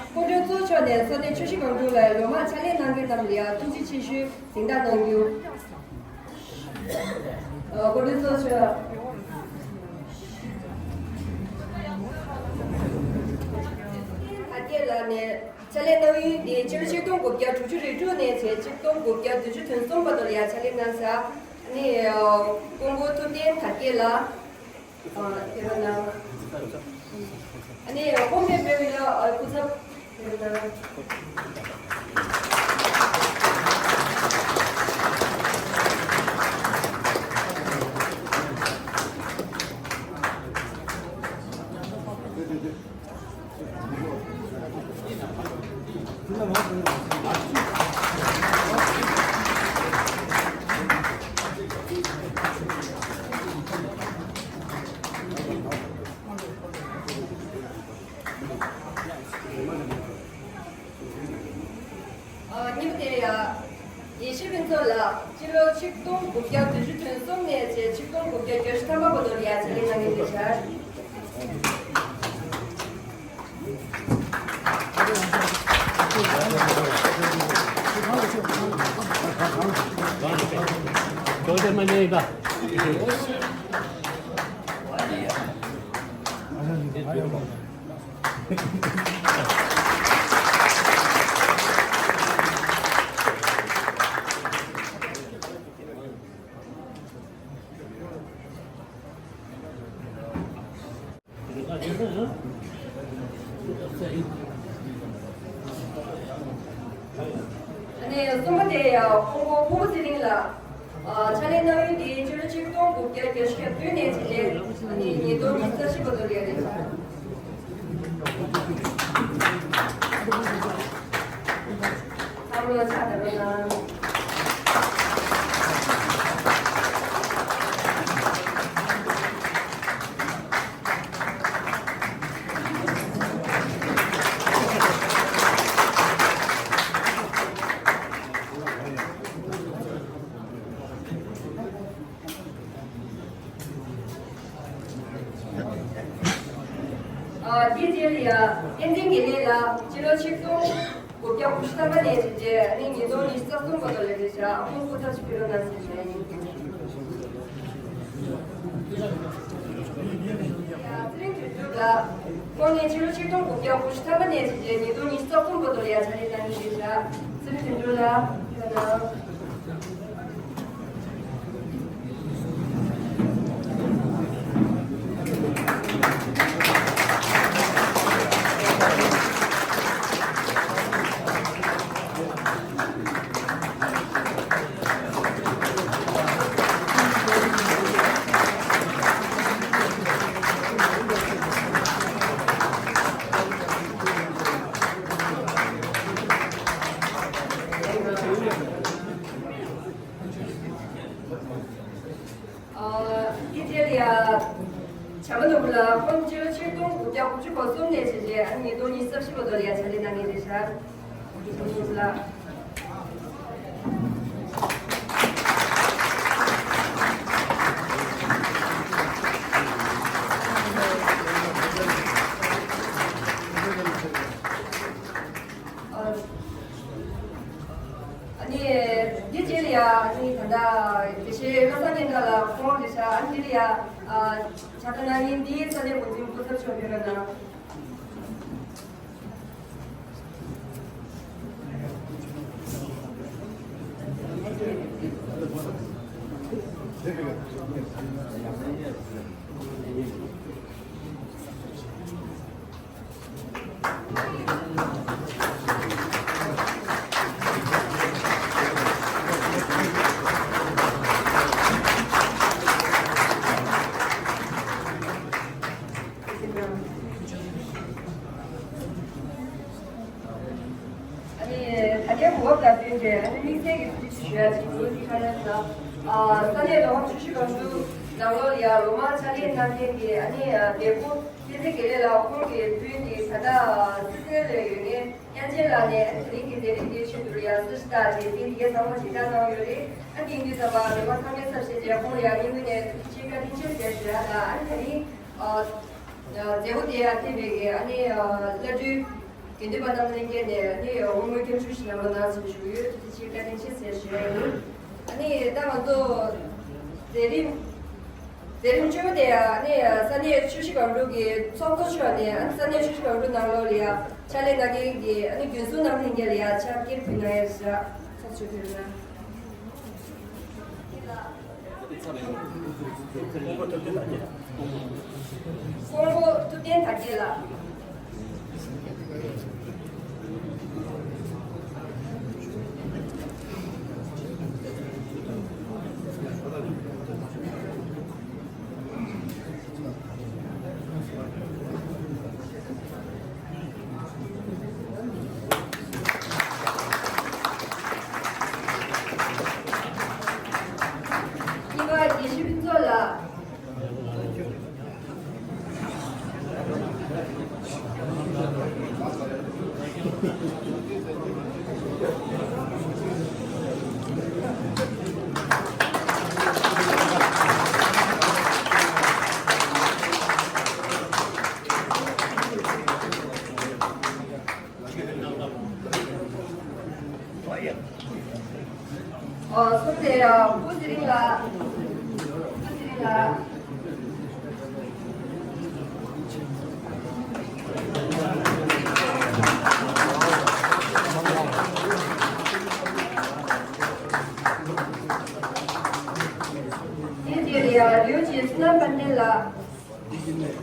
སྐུ་མགྲོན་གཙོ་མཆོག་ནས་ས་གནས་ཆུ་བཞི་སྒང་དྲུག་ལ་ལོ་མང་ཕྱག་ལས་གནང་མཁན་རྣམས་ལ་ཡ་ཐུགས་རྗེ་ཆེ་ཞུ་གཟེངས་རྟགས་གནང་རྒྱུ། སྐུ་མགྲོན་གཙོ་མཆོག་དར་རྒྱས་ལགས་ནས་ཕྱག་ལས་གནང་ཡུལ་འདི་ཕྱི་ལོ་ཆིག་སྟོང་དགུ་བརྒྱ་དྲུག་ཅུ་རེ་དྲུག་ནས་བྱས་ཆིག་སྟོང་དགུ་བརྒྱ་བདུན་ཅུ་དོན་གསུམ་བར་དུ་ལ་ཡ་ཕྱག་ལས་གནང་ས། ཨ་ནི་སྐུ་ངོ་ཐུབ་བསྟན་དར་རྒྱས་ལགས། ཨ་དེ་བ་ན། ཨ་ནི་ཧོམ་པའི་བོད་ཀྱི་ལ་སྐུ་ཚབ་དེ་བ་ན། ཨ་ནི་དེ་ཡ། ཡེ་ཤེས་ཕུན་ཚོགས་ལགས་སྤྱི་ལོ་ཆིག་སྟོང་དགུ་བརྒྱ་བདུན་ཅུ་དོན་གསུམ་ནས་བྱས་ཆིག་སྟོང་དགུ་བརྒྱ་བརྒྱད་ཅུ་ཐམ་པ་བར་དུ་ལ་ཡ་ཕྱག་ལས་གནང་མཁན་དེ་ཤར། ཨ་ནི་གསུམ་པ་དེ་ཡང་ཁོང་པོ་ཕུར་བུ་ཚེ་རིང་ལགས། ཨ་ཕྱག་ལས་གནང་ཡུལ་དེ་ཕྱི་ལོ་ཆིག་སྟོང་དགུ་བརྒྱ་བརྒྱད་ཅུ་གྱ་བདུན་ནས་བྱས་ཏེ་ཨ་ནི་ཉིས་སྟོང་ཉི་ཤུ་རྩ་བཞི་བར་དུ་ལ་ཡ་རེད། ཚང་མ་ཕྱག་བརྡབ་རོགས་གནང་། ཨ་དེའི་རྗེས་ལ་ཡ་བསྟན་འཛིན་དགེ་ལེགས་ལགས་སྤྱི་ལོ་ཆིག་སྟོང་དགུ་བརྒྱ་དགུ་བཅུ་ཐམ་པ་ནས་བྱས་རྗེས་ཨ་ནི་ཉིས་སྟོང་ཉི་ཤུ་རྩ་གསུམ་བར་དུ་ལ་རེད་བཞག་ཨ་ཁོང་སྐུ་ཚབ་ཞིག་ཕེབས་རོགས་གནང་ཟེར་ཞུ་ཡ་ཡིན། ཡ་ཚེ་རིང་དོན་གྲུབ་ལགས་ཁོང་ནི་ཕྱི་ལོ་ཆིག་སྟོང་དགུ་བརྒྱ་དགུ་བཅུ་ཐམ་པ་ནས་བྱས་རྗེས་ཉིས་སྟོང་ཉི་ཤུ་རྩ་གསུམ་བར་དུ་ལ་ཡ་ཕྱག་ལས་གནང་མཁན་རེད་བཞག་ཚེ་རིང་དོན་གྲུབ་ལགས་ཕེབས་རོགས་གནང་། ཨ་དེའི་རྗེས་ལ་ཡ། བྱམས་པ་ནོར་བུ་ལགས་ཁོང་སྤྱི་ལོ་ཆིག་སྟོང་དགུ་བརྒྱ་དགུ་བཅུ་གོ་གསུམ་ནས་བྱས་རྗེས་ཨ་ནི་ཉིས་སྟོང་ཉི་ཤུ་རྩ་བཞི་བར་དུ་ལ་ཡ་ཕྱག་ལས་གནང་མཁན་རེད་ཤག་བྱམས་པ་ནོར་བུ་ལགས། ཨ་ནི་འདི་རྗེས་ལ་ཡ་ཨ་ནི་ད་ལྟ་དགེ་བཤེས་བློ་བཟང་སྙན་གྲགས་ལགས་ཁོང་རེད་ཤག་ཨ་ནི་འདི་ལ་ཡ་ཨ་ཕྱག་བསྟར་གནང་མཁན་འདིའི་ས་གནས་འགོ་འཛིན་སྐུ་ཚབ་མཆོག་ཕེབས་རོགས་གནང་། ཨ་ནི་ད་ལྟའི་གོ་སྐབས་དང་བསྟུན་ཏེ་ཨ་ནི་དམིགས་བསལ་གྱི་ཐུགས་རྗེ་ཆེ་ཞུ་ཡ་ཅིག་འདུག་དེ་ག་རེ་ཟེར་ན། ཨ་ས་གནས་ལོ་ངོ་བཅུ་བཞི་གོང་ཞུ་ནང་ལོགས་ལ་ཡ་ལོ་མང་ཕྱག་ལས་གནང་མཁན་གྱི་ཨ་ནི་ཨ་འདས་པོ་བསྟན་འཛིན་དགེ་ལེགས་ལགས་ཁོང་གི་སྤུན་གྱི་ད་ལྟ་སི་སི་ལ་ཡོད་མཁན་དབྱངས་ཅན་ལགས་ནས་ཨ་ནི་དེ་རིང་གི་མཛད་རིམ་དེའི་ཆེད་དུ་ལ་ཡ་གསོལ་ཇ་བཏབ་རྗེས་དེ་འདི་གའི་ཚང་མ་ཞིབ་ལྟ་གནང་ཡོད་རེད། ཨ་དེང་དུས་ཙམ་པ་མི་མང་ཚང་མས་ཚབ་བྱས་རྗེས་ཁོང་ལ་ཡ་སྙིང་དབུས་ནས་ཐུགས་རྗེ་ཆེ་བཀའ་དྲིན་ཆེ་ཟེར་ཞུ་ཡ་དང་ཨ་ནི་དེ་རིང་། ཨ། མཛད་སྒོ་དེ་ཡང་ཐེ་བའི་གི་ཨ་ནི་ཨ་བླ་སྤྲུལ་དགེ་འདུན་པ་རྣམས་ལྷན་རྒྱས་ནས་ཨ་ནི་འོ་དངུལ་སྐྱབས་ཞུ་ཞིག་གནང་རོགས་གནང་ཟེར་ཞུ་ཡོད། དེ་ཕྱིར་བཀའ་དྲིན་ཆེ་ཟེར་ཞུ་ཡ་ཡིན། ཨ་ནི་ད་ང་ཚོ་མཛད་རིམ་ ལས་རིམ་བཅུ་པ་དེ་ཡང་ནི་ས་གནས་ཆུ་བཞི་སྒང་དྲུག་གི་ཚོགས་གཙོ་མཆོག་ནས་ས་གནས་ཆུ་བཞི་སྒང་དྲུག་ནང་ལོགས་ལ་ཡང་ཕྱག་ལས་གནང་མཁན་གྱི་ནི་རྒྱུན་སྲུང་རྣམ་ལྷན་རྒྱས་ལ་ཡང་ཕྱག་འཁྱེར་ཕུལ་གནང་ཡས་བཞག་ཚོགས་ཆུང་ཕུལ་གནང་། ཀོང་པོ་ཐུབ་བསྟན་དར་རྒྱས་ལགས། གཉིས་པ་དགེ་བཤེས་ཕུན་ཚོགས་ལགས། ཨོ། གསུམ་དེ་ཡང་སྐུ་ཚེ་རིང་ལགས། སྐུ་ཚེ་རིང་ལགས། དེ་རྗེས་ལ་ཡང་ལིའུ་ཅེ་བསོད་ནམས་དཔལ་ལྡན་ལགས།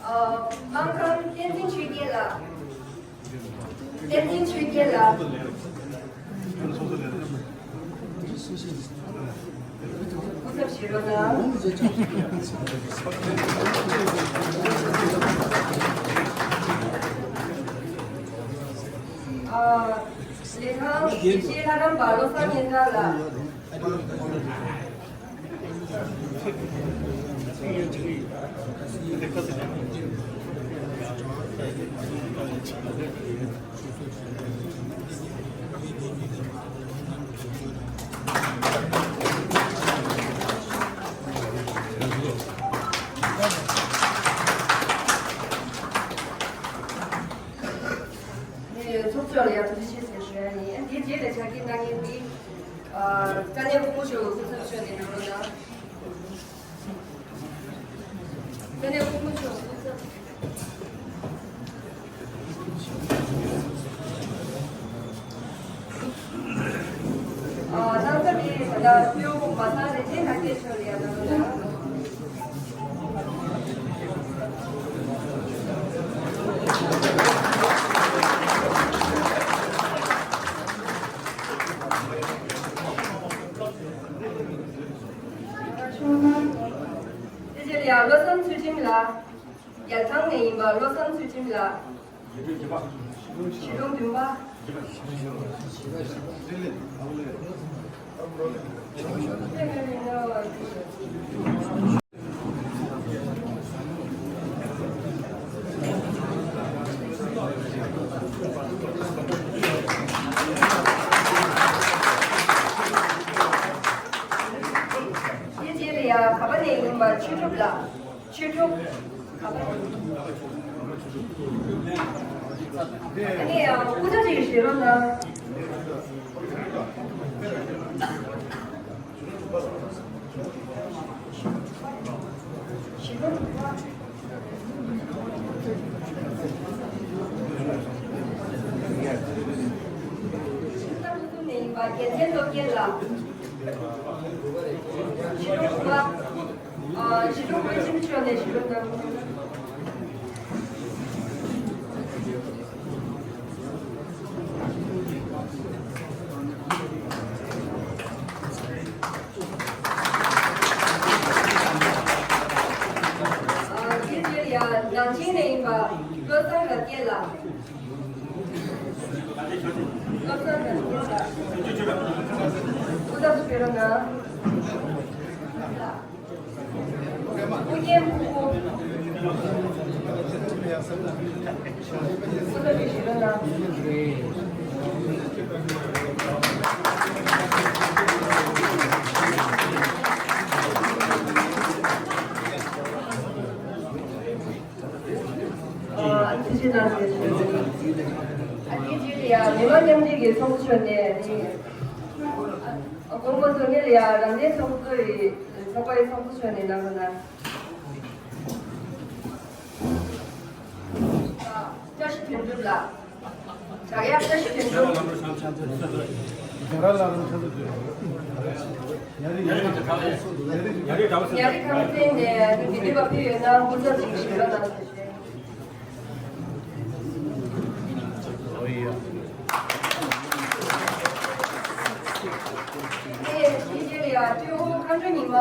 ཨ། སྨར་ཁམས་བསྟན་འཛིན་ཆོས་རྒྱལ་ལགས། བསྟན་འཛིན་ཆོས་རྒྱལ་ལགས། སྐུ་ཚབ་བྱེད་རོགས་གནང་། ཨ། ལས་ཁང་དགེ་བཤེས་ལྷ་རམས་པ་བློ་བཟང་སྙན་གྲགས་ལགས། ཚོགས་གཙོ་ལ་ཡང་ཐུགས་རྗེ་ཆེ་ཟེར་ཞུ་ཡ་ཡིན། དེ་རྗེས་ལ་ཕྱག་འཁྱེར་གནང་མཁན་འདི། ཨ། ས་གནས་སྐུ་ངོ་མཆོག་སྐུ་ཚབ་མཆོག་ནས་གནང་རོགས་གནང་། ས་གནས་སྐུ་ངོ་མཆོག་སྐུ་ཚབ། ཨ། གནང་ས་འདི་ད་ལྟ་སྐུ་ངོ་མ་ཚང་རིན་ཆེན་དར་རྒྱས་མཆོག་ལ་ཡང་གནང་རོགས་གནང་། དེ་རྗེས་ལ་ཡང་བློ་བཟང་ཚུལ་ཁྲིམས་ལགས། རྒྱལ་ཐང་ནས་ཡིན་པ་བློ་བཟང་ཚུལ་ཁྲིམས་ལགས། གཞིས་གྲོང་བདུན་པ། དེ་རྗེས་ལ་ཡང་ག་པ་ནས་ཡིན་པ་ཆོས་གྲུབ་ལགས། ཆོས་གྲུབ། ཨ་ནི་ཡང་སྐུ་ཚབ་ཅིག་ཞུ་རོགས་གནང་། རྒྱལ་མཚན་སྟོབས་རྒྱལ་ལགས། ཨ། གཞིས་གྲོང་དཔོན་ཆེན་མཆོག་ནས་ཞུ་རོགས་གནང་། ཨ། དེ་རྗེས་ཡང་ནང་ཆེན་ནས་ཡིན་པ་བློ་བཟང་རབ་རྒྱས་ལགས། བློ་བཟང་རབ་རྒྱས་ལགས། སྐུ་ཚབ་ཞུ་རོགས་གནང་། ཨུ་རྒྱན་ཕུར་བུ། ཚོགས་གཙོ་མཆོག་ནས་ནི། དགོངས་པ་རྫོགས་ཉིད་ལ་ཡ་རང་བདེན་ཚོགས་གཙོ་ཡི་ཚོགས་པའི་ཚོགས་གཙོ་མཆོག་ནས་གནང་རོགས་གནང་། བཀྲ་ཤིས་དོན་གྲུབ་ལགས། བྲག་གཡབ་བཀྲ་ཤིས་དོན་གྲུབ། ཉ་རི་ཉ་རི་ཉ་རི་ཉ་རི་ཁང་ཚན་ནས་མི་འདུས་པ་ཕུལ་ཡོད་ན་སྐུ་ཚབ་ཅིག་ཞུ་བ་གནང་ཞུ་ཞུ། ཨེ་ཡེ་ཡེ་ཡ་ཏུའུ་ཁང་ཁྲོ་ཉི་མ།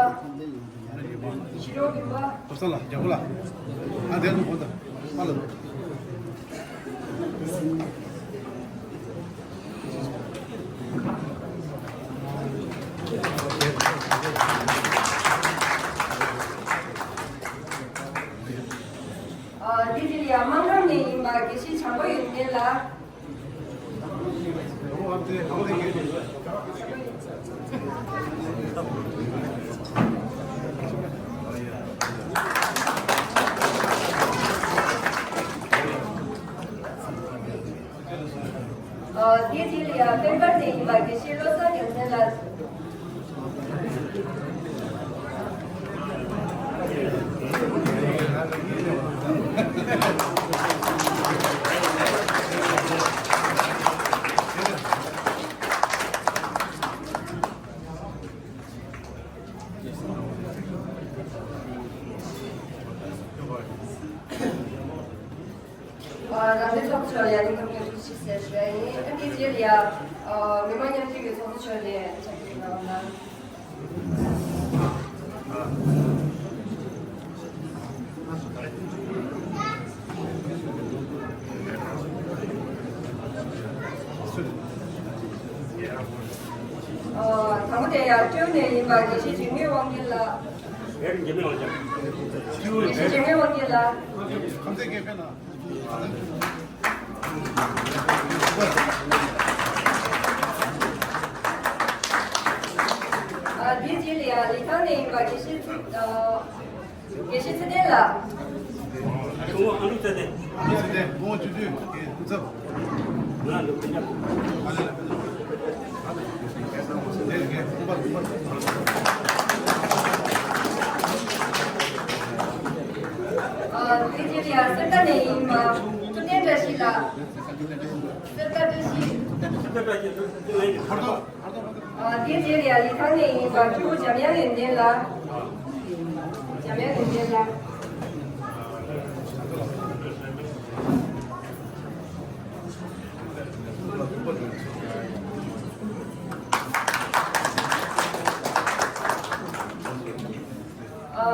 ཕྱི་དྲོ་བདུན་པ། ཐོབ་ས་ལ་རྒྱལ་པོ་ལ། ཨ་དེ་ཚོ་གོ་ད། ཨ་ལ། ཨ་དེ་དེ་ལ་ཡ་སྨར་ཁམས་ནས་ཡིན་པ་དགེ་བཤེས་བྱམས་པ་ཡོན་ཏན་ལགས། ཨ་དེ་དེ་ལ་ཡ་དཔལ་འབར་ནས་ཡིན་པ་དགེ་བཤེས་བློ་བཟང་རྒྱལ་མཚན་ལགས། ཨ་རང་བདེན་ཚོགས་གཙོ་མཆོག་ལ་ཡ་ནི་ཁམས་ཀྱི་ཐུགས་རྗེ་ཆེ་ཟེར་ཞུ་ཡ་ཡིན། ཨ་ནི་དེ་རྗེས་ལ་ཡ་ཨ་མི་མང་མཉམ་འབྲེལ་གྱི་ཚོགས་གཙོ་མཆོག་ནས་ཕྱག་བྲིས་གནང་བ་གནང་། ཨ་དང་པོ་དེ་ཡ་སྤྲེའུ་ནས་ཡིན་པ་དགེ་བཤེས་འཇིགས་མེད་དབང་རྒྱལ་ལགས། དགེ་བཤེས་འཇིགས་མེད་དབང་རྒྱལ་ལགས། ཨ་དེའི་རྗེས་ལ་ཡ་ལི་ཐང་ནས་ཡིན་པ་དགེ་བཤེས་ཚེ་ཨ་དགེ་བཤེས་ཚེ་བརྟན་ལགས། ཨ་ནུ་ཚེ་བརྟན། ཚེ་བརྟན་ཁོང་ཆུ་དུས་ཀྱི་སྐུ་ཚབ། ང་ལ་སྐུ་ཚབ། ཨ་ལེ་ལ་ཕེ་ལ། དེ་གའི་ཁོང་པ་ཁོང་པ། ཨ་དེའི་རྗེས་ལ་ཡ་གསེར་རྟ་ནས་ཡིན་པ་ཐུབ་བསྟན་བཀྲ་ཤིས་ལགས། གསེར་རྟ་བཀྲ་ཤིས། ཨ་དེའི་རྗེས་ལ་ཡ་ལི་ཐང་ནས་ཡིན་པ་སྤྲེའུ་འཇམ་དབྱངས་ཡོན་ཏན་ལགས། འཇམ་དབྱངས་ཡོན་ཏན་ལགས། ཨ་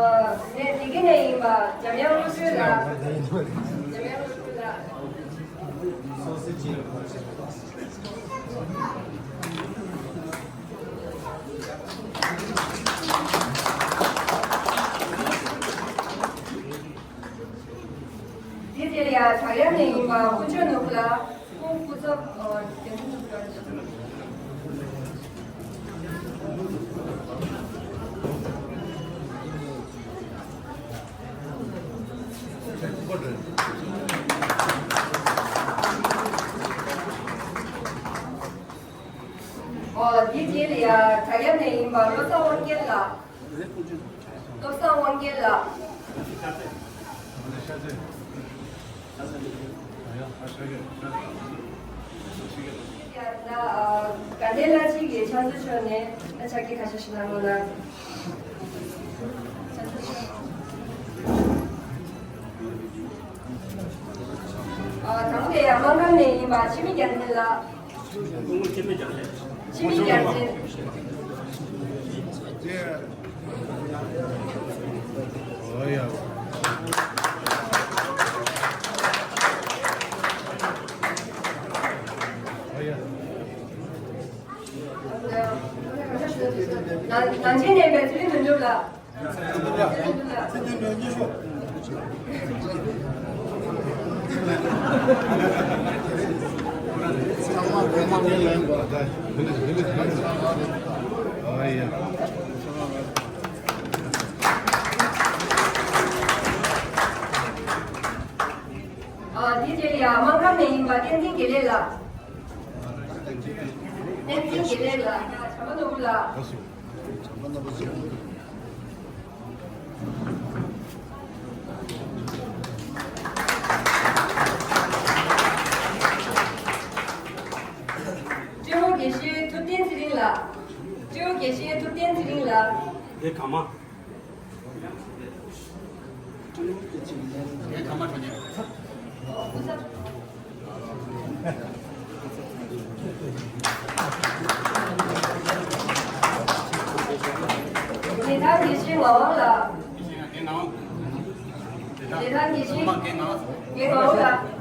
ནས་དེ་གི་ནས་ཡིན་པ་འཇམ་དབྱངས་བློ་གྲོས་ལགས། འཇམ་དབྱངས་བློ་གྲོས་ལགས། དེ་དེ་ལ་ཡ་བྲག་གཡབ་ནས་ཡིན་པ་དཀོན་མཆོག་ནོར་བུ་ལགས། ཁོང་སྐུ་ཚབ་ཨ་རྒྱལ་ཁབ་ནོར་བུ་ལགས། ཨོ་དེ་རྗེས་ལ་ཡ་བྲག་གཡབ་ནས་ཡིན་པ་བློ་བཟང་དབང་རྒྱལ་ལགས། བློ་བཟང་དབང་རྒྱལ་ལགས། དགའ་ལྡན་བླ་སྤྱི་གི་ཕྱག་མཛོད་མཆོག་ནས་ཕྱག་འཁྱེར་ཁ་ཤས་ཤིག་གནང་རོགས་གནང་། ཨ་དང་པོ་དེ་ཡང་སྨར་ཁམས་ནས་ཡིན་པ་འཆི་མེད་རྒྱལ་མཚན་ལགས། འཆི་མེད་རྒྱལ་མཚན། ཨོ་ཡ། ཨོ་ཡ། ནང་ཆེན་ནས་པའི་ཚེ་རིང་དོན་གྲུབ་ལགས། ཨ་དེ་རྗེས་ལ་ཡ་སྨར་ཁམས་ནས་ཡིན་པ་བསྟན་འཛིན་དགེ་ལེགས་ལགས། ལགས། སྤྲེའུ་དགེ་བཤེས་ཐུབ་བསྟན་ཚེ་རིང་ལགས། སྤྲེའུ་དགེ་བཤེས་ཐུབ་བསྟན་ཚེ་རིང་ལགས། དེ་གང་མ། དེ་གང་མ་གྲོ་ཉན། ཉེ་དར་དགེ་བཤེས་ངག་དབང་ལགས། ཉེ་དར་དགེ་བཤེས་ངག་དབང་ལགས།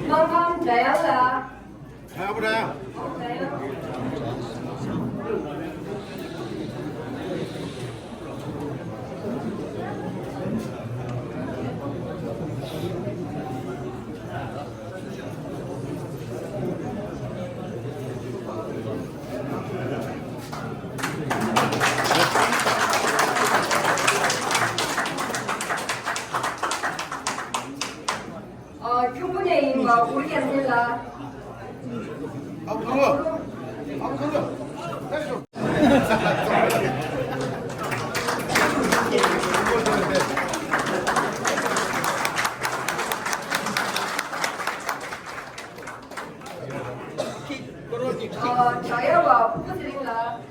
སྨར་ཁམས་སྒྲ་དབྱངས་ལགས། ཨ། ཁྱུང་པོ་ནས་ཡིན་པ་འུར་རྒྱལ་མཚན་ལགས། ཨ་ཁུ་རུ། ཨ་ཁུ་རུ། ཨེ་ཤོ། ཨ། བྱ་ཡ་བ་ཕུར་བུ་ཚེ་རིང་ལགས།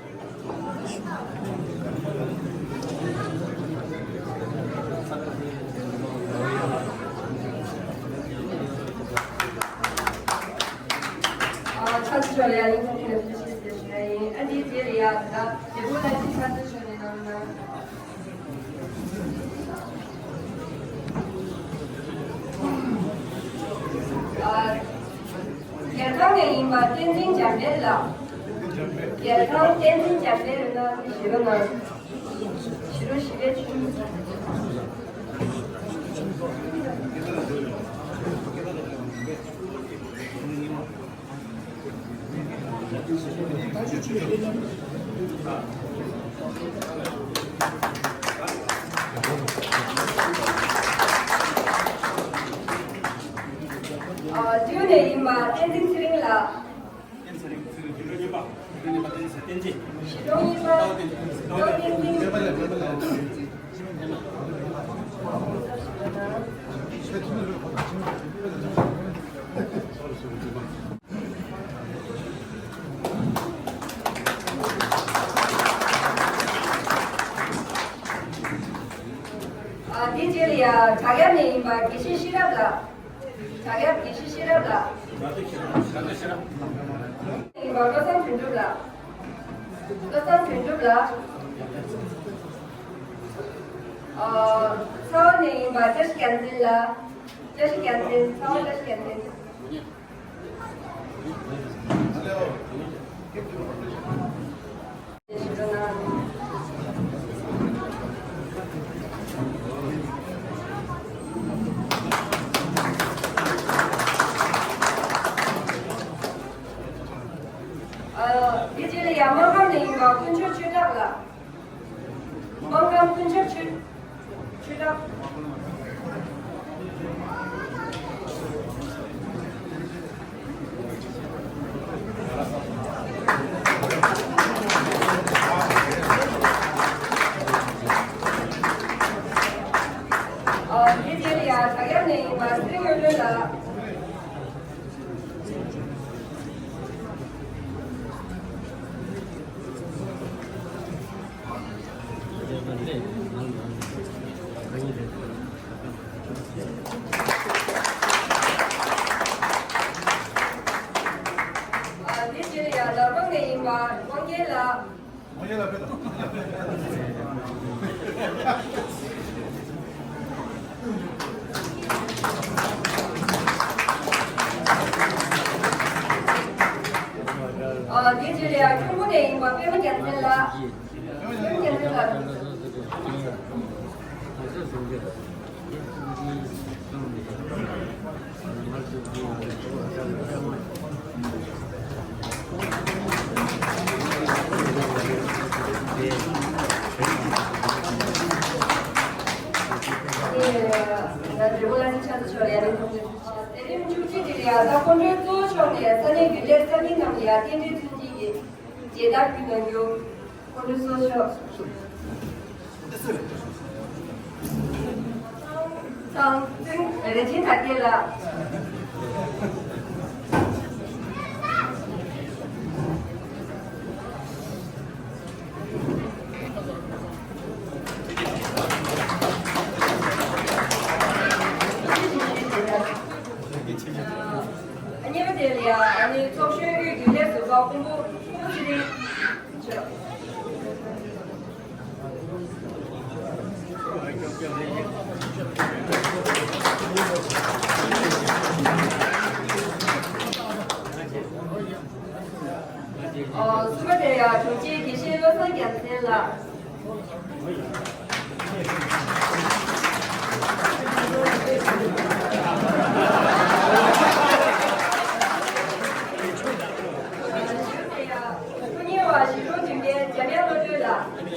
ཨ། ཆབ་སྲིད་ཕྱོགས་ལ་ཡ་ཡིན་ཐོག་ཁྱེད་ལ་ཐུགས་རྗེ་ཆེ་ཞུ་ཡ་ཡིན། ཨ་འདིའི་རྗེས་ལ་ཡ་ད་རྒྱལ་པོ་བླ་ཆེན་ཆབ་སྲིད་ཕྱོགས་ནས་གནང་ན། ཨ། རྒྱལ་ཁང་ནས་ཡིན་པ་བསྟན་འཛིན་འཇམ་དཔལ་ལགས། རྒྱལ་ཁང་བསྟན་འཛིན་འཇམ་དཔལ་ལགས་ནི་ཞུ་རོགས་གནང་། ཞུ་རོགས་ཞུ་བའི་ཆུ། ཨ། འདི་ནས་ཡིན་པ་བསྟན་འཛིན་ཚེ་རིང་ལགས། བསྟན་འཛིན་ཚེ་རིང་། བསྟན་འཛིན། བསྟན་འཛིན། བསྟན་འཛིན། བསྟན་འཛིན། ཨ། འདི་རྗེས་ལ་ཡ་བྲག་གཡབ་ནས་ཡིན་པ་དགེ་བཤེས་ཤེས་རབ་ལགས། བྲག་གཡབ་དགེ་བཤེས་ཤེས་རབ་ལགས། ཡིན་པ་བློ་བཟང་དོན་གྲུབ་ལགས། བློ་བཟང་དོན་གྲུབ་ལགས། ཨ། ཚ་བ་ནས་ཡིན་པ་བཀྲ་ཤིས་རྒྱལ་མཚན་ལགས། བཀྲ་ཤིས་རྒྱལ་མཚན། ཚ་བ་བཀྲ་ཤིས་རྒྱལ་མཚན། ཨ། དེ་རྗེས་ལ་ཡ་སྨར་ཁམས་ནས་ཡིན་པ་དཀོན་མཆོག་ཆོས་གྲགས་ལགས། སྨར་ཁམས་དཀོན་མཆོག་ཆོས་ཆོས་གྲགས། ཨ། དེ་རྗེས་ལ་ཡ་བྲག་གཡབ་ནས་ཡིན་པ་ཚེ་རིང་དངོས་གྲུབ་ལགས། ཨ། དེ་རྗེས་ལ་ཡ་ལབ་རོང་ནས་ཡིན་པ་དབང་རྒྱལ་ལགས། ཨ། དེ་རྗེས་ལ་ཡ་ཁྱུང་པོ་ནས་ཡིན་པ་པད་མ་རྒྱལ་མཚན་ལགས། པད་མ་རྒྱལ་མཚན་ལགས། མཛད་རིམ་བཅུ་གཅིག་དེ་ལ་ཡང་ད་ཁོང་ཁྲོའི་གཙོ་བོ་ཕྱོགས་ནས་ས་གནས་རྒྱུན་ལས་ས་མི་རྣམས་ལ་ཡང་རྟེན་འབྲེལ་མཚོན་བྱེད་ཀྱི་མཇལ་དར་ཕུལ་གནང་རྒྱུ། ཁོང་ཁྲོའི་གཙོ་བོ་ཕྱོགས། ཚང་ཚིང་རིན་ཆེན་དར་རྒྱས་ལགས། གཉིས་པ་དེ་ལ་ཡང་ཨ་ནི་ཚོགས་གཞོན་དབུས་རྒྱུན་ལས་ཟུར་པ་ཀོང་པོ་ཀོང་པོ་ཚེ་རིང་མཆོག། ཨོ། གསུམ་པ་དེ་ཡང་དྲུང་ཆེ་དགེ་བཤེས་བློ་བཟང་རྒྱལ་མཚན་ལགས། དེ་ཡང་སྐུ་ཉེ་བ་གཞིས་གྲོང་བདུན་པའི་འཇམ་དབྱངས་བློ་གྲོས་ལགས།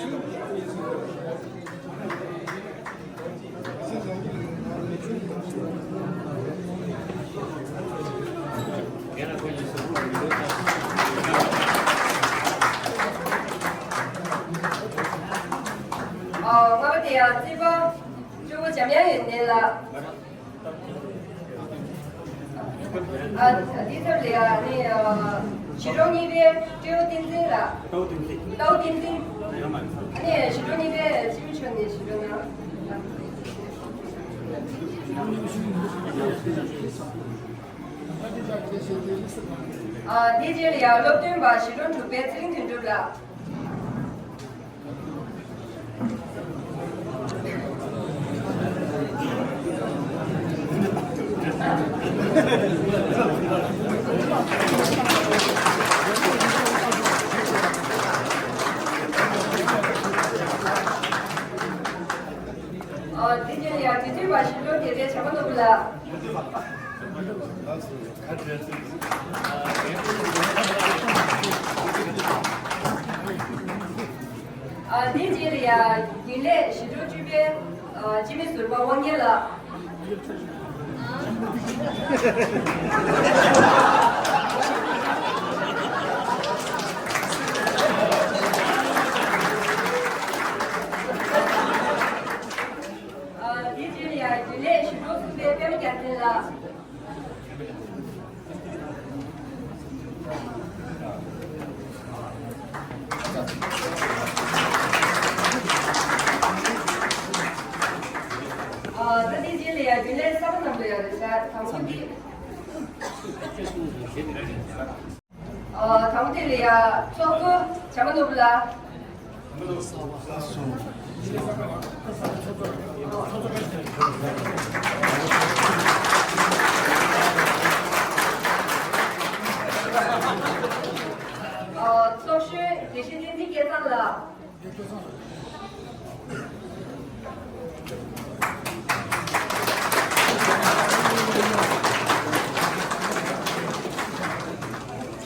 ཨ། ལྔ་པ་དེ་ཡང་རྩིས་པ་གཅུང་པོ་འཇམ་དབྱངས་ཡོན་ཏན་ལགས། ཨ། འདི་ཚབ་ལ་ཡ་ནི་ཨ། གཞིས་གྲོང་གཉིས་པའི་སྤྲེའུ་བསྟན་འཛིན་ལགས། རྟའུ་བསྟན་འཛིན། རྟའུ་བསྟན་འཛིན། ཨ་ནི་གཞིས་གྲོང་གཉིས་པའི་སྤྱི་མི་མཆོག་ནས་གཞིས་གྲོང་ནང་། ཨ། འདི་རྗེས་ལ་ཡ་སློབ་སྟོན་པ་གཞིས་གྲོང་དྲུག་པའི་ཚེ་རིང་དོན་གྲུབ་ལགས། ཨ། འདི་རྗེས་ལ་ཡ་དུས་མཐུན་པ་གཞིས་གྲོང་བརྒྱད་པའི་བྱམས་པ་ནོར་བུ་ལགས། ཨ། དེའི་རྗེས་ལ་ཡ་རྒྱུན་ལས་གཞིས་གྲོང་བཅུ་པའི་ཨ། སྤྱི་མི་ཟུར་པ་དབང་རྒྱལ་ལགས། ཨ། དེའི་རྗེས་ལ་ཡ་རྒྱུན་ལས་གཞིས་གྲོང་གསུམ་པའི་པད་མ་རྒྱལ་མཚན་ལགས། ཨ། ད་དེའི་རྗེས་ལ་ཡ་རྒྱུན་ལས་གསར་པ་རྣམས་ལ་ཡ་རེ་ཞིག་དང་པོ་འདི། ཨ། དང་པོ་དེ་ལ་ཡ་ཚོགས་གཙོ་བྱམས་པ་ནོར་བུ་ལགས། ཨ། ཚོགས་གཞོན་དགེ་བཤེས་བསྟན་འཛིན་སྐལ་བཟང་ལགས།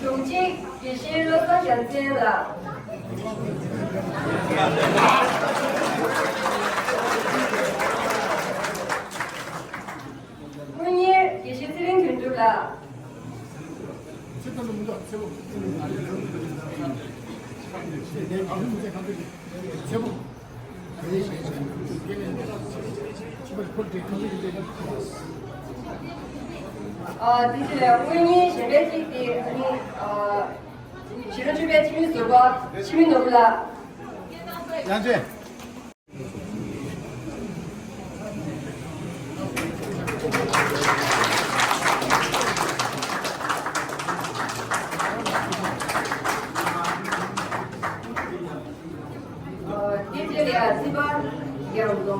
དྲུང་ཆེ་དགེ་བཤེས་བློ་བཟང་རྒྱལ་མཚན་ལགས། དངུལ་གཉེར་དགེ་བཤེས་ཚེ་རིང་དོན་གྲུབ་ལགས། ཨ། དེ་ཚེ་དངུལ་གཉེར་གཞན་པའི་གཅིག་དེ་ཨ་ནི་ཨ། གཞིས་གྲོང་བཅུ་པའི་སྤྱི་མི་ཟུར་པ་འཆི་མེད་ནོར་བུ་ལགས། ཡང་ཅིན། ཨ། དེ་རྗེས་ལ་ཡ་རྩིས་པ་ཡང་ལོ།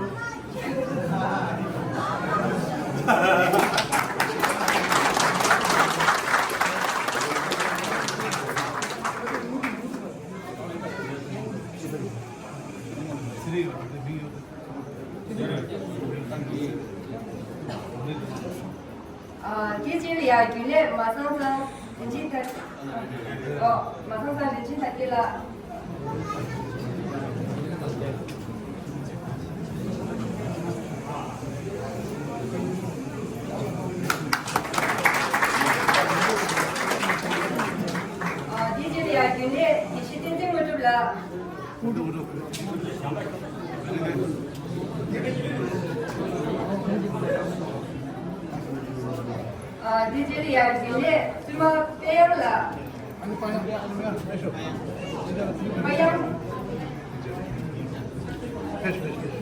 ཨ། དེ་རྗེས་ལ་ཡ་རྒྱུན་ལས་མ་སང་སང་རིན་ཆེན་ཐར། ཨོ། མ་སང་སང་རིན་ཆེན་ཐར་རྒྱས་ལགས། ཨ། འདི་རྗེས་ལ་ཡང་རྒྱུན་ལས་བཙུན་མ་དཔལ་དབྱངས་ལགས། དཔལ་དབྱངས།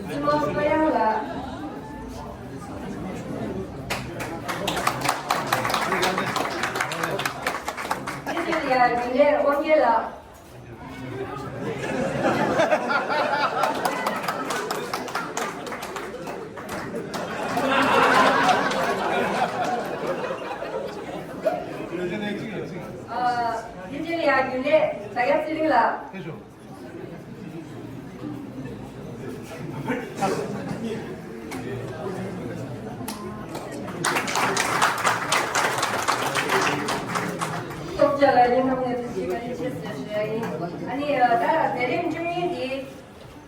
བཙུན་མ་དཔལ་དབྱངས་ལགས། འདི་རྗེས་ལ་ཡང་རྒྱུན་ལས་དབང་རྒྱལ་ལགས། ཨ། དེ་རྗེས་ལ་ཡང་རྒྱུན་ལས་ཛ་དགེ་ཚེ་རིང་ལགས། སྟོབས་རྒྱལ་ལགས་ཡིན་ནམ་ངས་ཐུགས་རྗེ་བཀའ་དྲིན་ཆེ་ཟེར་ཞུ་ཡ་ཡིན། ཨ་ནི་ད་མཛད་རིམ་བཅུ་གཉིས་འདི་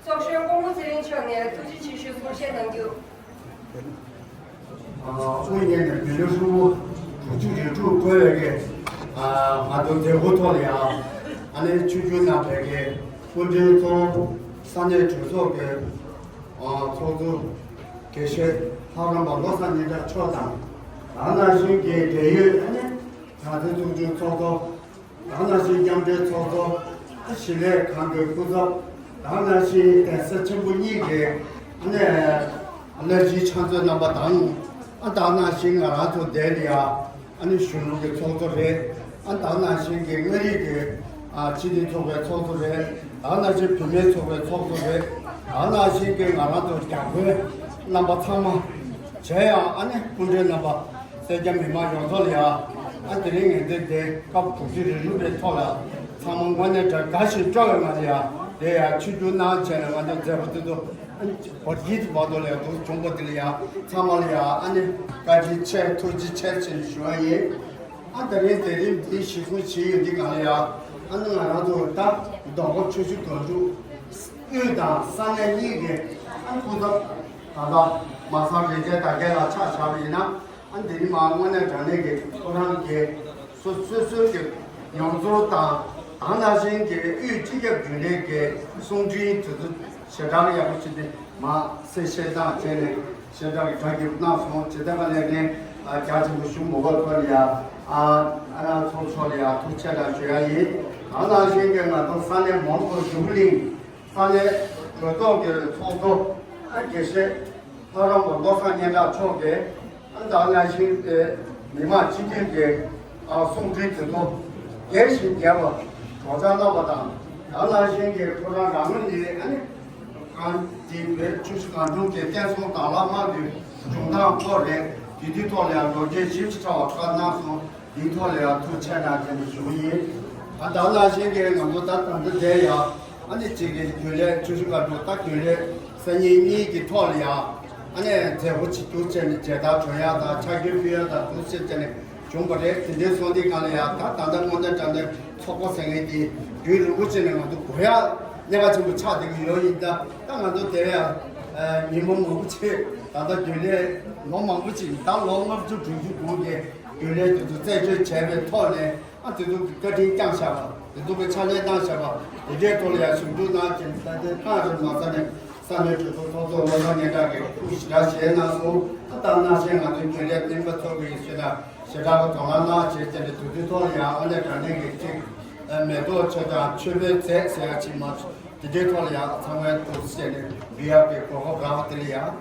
ཚོགས་གཞོན་ཀོང་པོ་ཚེ་རིང་མཆོག་ནས་ཐུགས་རྗེ་ཆེ་ཞུ་གསུང་བཤད་གནང་རྒྱུ། ཨ། དབུ་བརྙེས་ནས་བོད་ལུགས་ཧྲིལ་པོ་དྲུག་ཅུ་རེ་དྲུག་བགོས་ཡོད་ཀྱི། ཨ། ང་ཚོ་མཛད་སྒོ་ཐོག་ལ་ཡང་ཨ་ནི་ཆིབས་བསྒྱུར་གནང་བའི་གི་སྐུ་མགྲོན་ཚོ། ས་གནས་གྲོས་ཚོགས་ཀྱི་ཨ། ཚོགས་གཙོ་དགེ་བཤེས་ལྷ་རམས་པ་བློ་བཟང་སྙན་གྲགས་མཆོག་དང་། ད་ག་ནང་བཞིན་གྱི་འབྲེལ་ཡོད་ཨ་ནི་གྲྭ་བཙུན་ཚོགས་ཆུང་ཚོགས་གཙོ། ད་ག་ནང་བཞིན་མཉམ་འབྲེལ་ཚོགས་གཙོ། ཨ། ཞིང་ལས་ཁང་གི་སྐུ་ཚབ། ད་ག་ནང་བཞིན་གདན་ས་ཆེན་པོ་གཉིས་ཀྱི་ཨ་ནི་བླ་སྤྱིའི་ཕྱག་མཛོད་རྣམ་པ་དང་། ཨ། ད་ག་ནང་བཞིན་ང་རང་ཚོ་འདིར་ཡ་ཨ་ནི་གཞོན་ནུ་གི་ཚོགས་གཙོ་རེད། ཨ། ད་ག་ནང་བཞིན་གྱི་མངའ་རིས་ཀྱི་ཨ། སྤྱི་མཐུན་ཚོགས་པའི་ཚོགས་གཙོ་རེད། ད་ག་ནང་བཞིན་བུད་མེད་ཚོགས་པའི་ཚོགས་གཙོ་རེད། ད་ག་ནང་བཞིན་གྱི་ང་རང་ཚོ་རྒྱ་དཔོན་རྣམ་པ་ཚང་མ། གཞན་ཡང་ཨ་ནི་སྐུ་མགྲོན་རྣམ་པ། སེར་སྐྱ་མི་མང་ཡོངས་རྫོགས་ལ་ཡ། ཨ། དེ་རིང་ངས་འདི་འདི་སྐབས་དྲུག་ཅུ་རེ་དྲུག་པའི་ཐོག་ལ་ཚང་མ་དངོས་གནས་དྲང་དགའ་ཞིང་སྤྲོ་བའི་ངང་ལ་ཡ། དེ་ཡ་ཆིབས་བསྒྱུར་གནང་བྱས་ནས་ང་ཚོ་མཛད་སྒོ་དེ་ཚོ། ཨ། བོད་ཡིག་དུ་མ་གཏོགས་ལ་ཡ་འདུག་བྱུང་བ་དེ་ལ་ཡ་ཚང་མ་ལ་ཡ་ཨ་ནི་བཀའ་དྲིན་ཆེ་ཐུགས་རྗེ་ཆེ་ཞེས་ཞུ་བ་ཡིན། ཨ། དེ་རིང་མཛད་རིམ་འདི་གཞི་བཟུང་བྱས་ཡོད་འདི་གང་ལ་ཡ། ཨ་ནི་ང་རང་ཚོ་ད་མདོ་ཁམས་ཆུ་བཞི་སྒང་དྲུག་དབུས་དང་ས་གནས་གཉིས་ཀྱི་ཨ་སྐུ་ཚབ། ད་ལྟ་མ་ཚང་རིན་ཆེན་དར་རྒྱས་ལགས་ཆ་བཞག་པ་ཡིན་ན། ཨ། འདི་ནི་མ་དངོས་གནས་དྲང་གནས་ཀྱི་ཁོ་རང་གི་སོ་སོ་སོའི་གི་མྱོང་ཚོར་དང་། ད་ག་ནང་བཞིན་གྱི་དབུས་སྤྱི་ཁྱབ་རྒྱུན་ལས་ཀྱི་གསུང་འཕྲིན་དེ་ཚོ་ཞེ་དྲག་ཡག་པོ་བྱས་ཏེ་མ་གསལ་བཤད་སྟངས་བྱས་ནས་ཞེ་དྲག་གི་བསྒྲགས་ཀྱི་གནང་སོང་། ཇི་ལྟར་ག་ལས་ནས་རྒྱ་ཆེན་པོ་ཞུ་མ་དགོས་ཐོག་ལ་ཡ། ཨ། ཨ། ཚོགས་གཙོ་ལ་ཡ་ཐུགས་རྗེ་ཆེ་ཞུ་ཡ་ཡིན། ད་ག་ནང་བཞིན་གྱི་ང་ཚོ་ས་གནས་མོན་གྷོ་ཞུ་གླིང་ས་གནས་གྲོས་ཚོགས་ཀྱི་ཚོགས་གཙོ། ཨ། དགེ་བཤེས་ལྷ་རམས་པ་བློ་བཟང་སྙན་གྲགས་མཆོག་གིས། ཨ། ད་ག་ནང་བཞིན་གྱི་མི་མང་སྤྱི་འཐུས་ཀྱི། ཨ། གསུང་འཕྲིན་དེ་ཚོ་རྒྱས་ཤིང་རྒྱས་པ་སྒྲོག་སྦྱང་གནང་བ་དང་། ད་ག་ནང་བཞིན་གྱི་ཁོ་རང་རང་ངོས་ནས། ཨ་ནི་གང་དེ་བོད་ཆུ་བཞི་སྒང་དྲུག་གི་བསྟན་སྲུང་དང་བླངས་དམག་གི་བྱུང་སྟངས་སྐོར་རེད། དེ་དུས་ཐོག་ལ་ཡང་ལོ་རྒྱུས་ཞིབ་ཕྲ་བ་བཀའ་གནང་སོང་། དེའི་ཐོག་ལ་ཡང་ཐུགས་རྗེ་ཆེ་གནང་ཞེས་ཞུ་གི་ཡིན། ཨ། ད་ག་ནང་བཞིན་གྱི་ང་ཚོ་ད་ད་ལྟ་དེ་ཡང་ཨ་ནི་གཅིག་གི་རྒྱུན་ལས་ཆུ་བཞི་སྒང་དྲུག་ད་རྒྱུན་ལས་སང་ཉིན་གཉིས་ཀྱི་ཐོག་ལ་ཡང་ཨ་ནི་མཛད་སྒོ་ཅིག་འདུག་བྱས་ནས་མཇལ་དར་སྒྲོན་ཡ་དང་ཕྱག་འགྱུར་ཕུལ་ཡ་དང་འདུག་བྱས་བྱས་ནས་བྱུང་བ་རེད། དེ་འདྲའི་སོང་དུས་སྒང་ལ་ཡང་ད་ད་ལྟ་དངོས་གནས་དྲང་གནས་ཚོགས་པ་ཟེར་མཁན་དེ་རྒྱུན་རིང་པོ་བྱས་ནས་ང་ཚོ་དགོས་ཡ་གནད་འགག་ཆེན་པོ་ཆགས་བསྡད་ཀྱི་ཡོད། ཡིན་ད་ད་ང་ཚོ་དེ་ཡང་ཨ་ཉིན་མོ་མང་པོ་བྱས། ད་ལྟ་རྒྱུན་ལས་ལོ་མང་པོ་ཅིག་ད་ལོ་ལྔ་བཅུ་དྲུག་ཅུ་སྒང་གི་རྒྱུན་ལས་དེ་ཚོ་རྩད་གཅོད་བྱས་པའི་ཐོག་ནས། ཨ། དེ་ཚོ་གི་བཀའ་དྲིན་བསྐྱངས་བཞག་པ། དེ་ཚོ་གི་ཕྱག་ལས་གནང་བཞག་པ། དེ་འདྲའི་ཐོག་ལ་ཡང་ཞུགས་འདུག་གནང་བྱས་ནས། ད་ལྟའི་ཐག་རིང་མ་ཚར་ནས་ས་གནས་གྲོས་ཚོགས་ཚོགས་གཙོ་བློ་བཟང་སྙན་གྲགས་ཀྱིས་ཐུགས་ཞེ་དྲག་བཞེས་གནང་སོང་། ཨ། ད་ག་ནང་བཞིན་ང་ཚོའི་རྒྱུན་ལས་རྣམ་པ་ཚོ་གིས་ཞེ་དྲག་ཞེ་དྲག་གི་དོ་སྣང་གནང་བྱས་བྱས་ནས། དེ་ཚོའི་ཐོག་ལ་ཡང་ཨ་ནི་དྲང་གནས་ཀྱི་གཅིག་མེ་ཏོག་མཆོད་ཀྱང་མཆོད་པའི་རྫས་ཟེར་ཡ་ཅིག་མ། དེ་འདྲའི་ཐོག་ལ་ཡང་ཚང་མས་ཐུགས་བཞེས་ནས་འབུལ་ཡག་གི་གོ་སྐབས་རག་པ་དེ་ལ་ཡང་།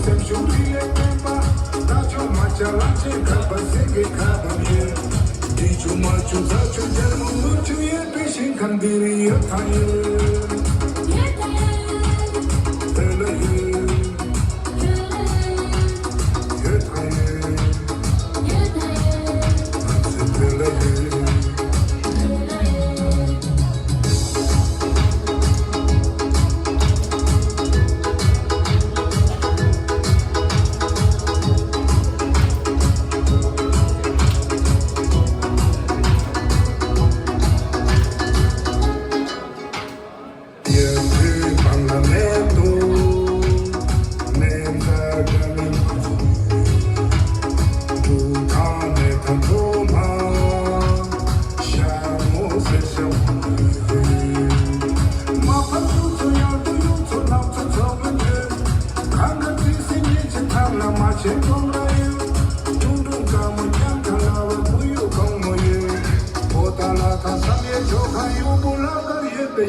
སེམས་ཤུགས་རིག་ལས་དཔལ་པ། ད་ཆོག་མ་ཆག་ལམ་ཆེན་ཁ་པ་སེང་གེ་ཁ་པ་ཡོད། འདི་ཆུ་མ་ཆུ་ས་ཆུ་རྒྱལ་མོ་ནུབ་ཆུ་ཡོད་པའི་ཞིང་ཁམས་འདི་རི་ཡོད་ཐང་ཡོད། ཡོད་ཐང་ཡོད། ཡོད་ཐང་ཡོད། ཡོད་ཐང་ཡོད། ང་ཚོའི་བོད་ལ་ཡོད།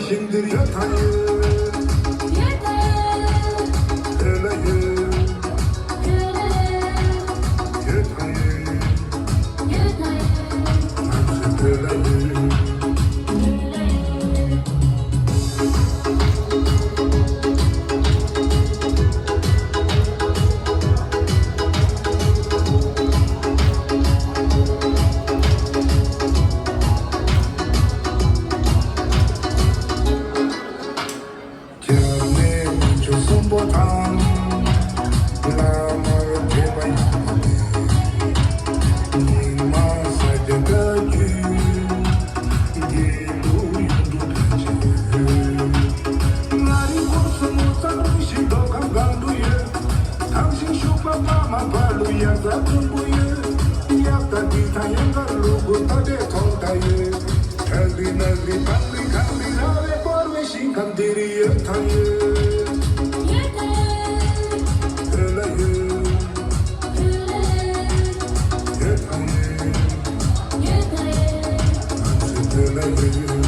ཞིང་འདིར་ཡོད་ཐང་ཡོད། ཡོད་ཐང་ཡོད། ཡོད་ཐང་ཡོད། ང་ཚོའི་བོད་ལ་ཡོད། སྐྱབས་གནས་མི་ཆོས་གསུམ་པོ་དང་། བླ་མར་ཕེབས་པ་ཡིན་པ་དེ། རྙིང་མ་ས་སྐྱ་བཀའ་བརྒྱུད། དགེ་ལུགས་ཡུལ་གྲུ་ཕན་ཆད་ཡོད། མངའ་རིས་སྐོར་གསུམ་མོ་གཙང་རུ་ཞིག་མདོ་ཁམས་སྒང་དྲུག་ཡོད། ཐང་ཤིང་ཤུག་པ་པ་མ་བ་ལུ་ཡ་ས་ཀུན་པོ་ཡོད། ཡབ་ད་དི་ཐང་ཡན་གར་ལུ་གུ་ད་དེ་ཐོང་ད་ཡོད། ཁ་ལི་ན་ལི་བང་ལི་གང་ལི་ར་བའི་བོར་བའི་ཞིང་ཁམས་འདི་རི་ཡོད་ཐང་ཡོད། ཡོད་ཐང་ཡོད། བོད་ལ་ཡོད། ཡོད་ཐང་ཡོད། ང་ཚོའི་བོད་ལ་ཡོད།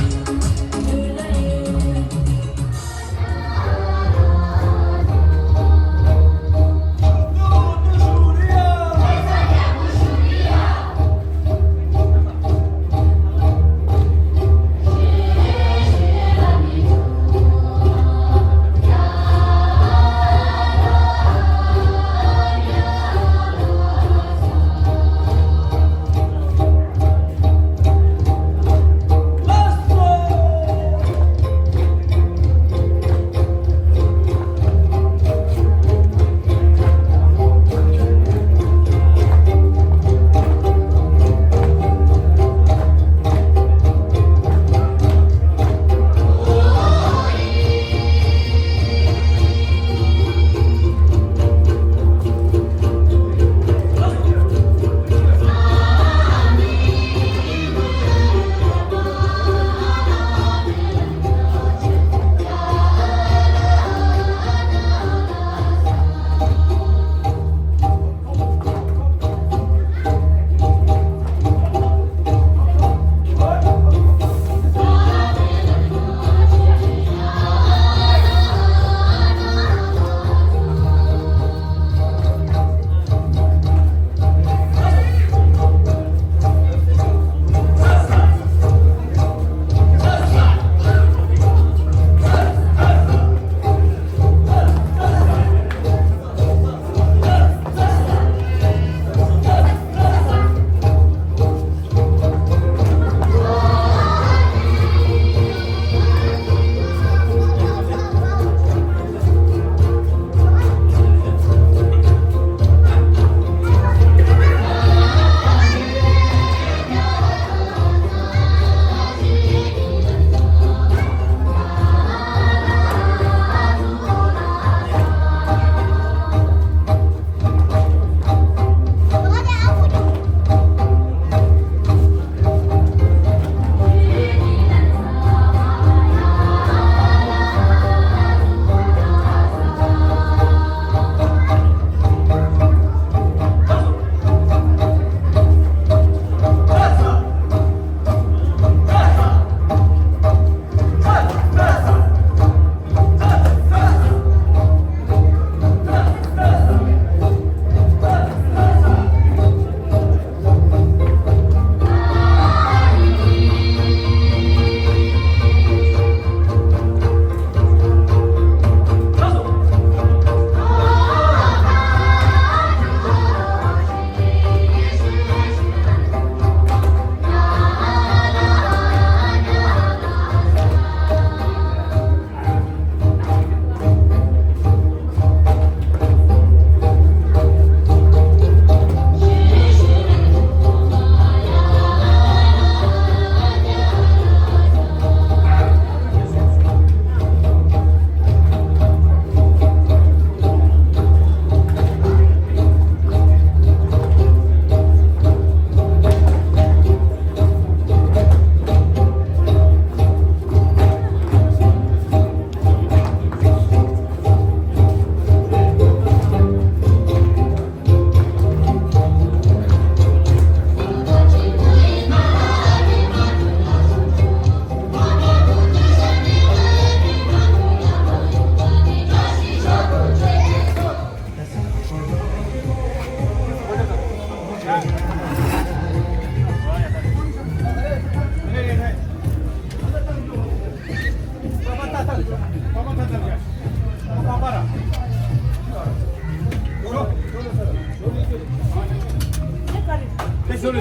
Wait,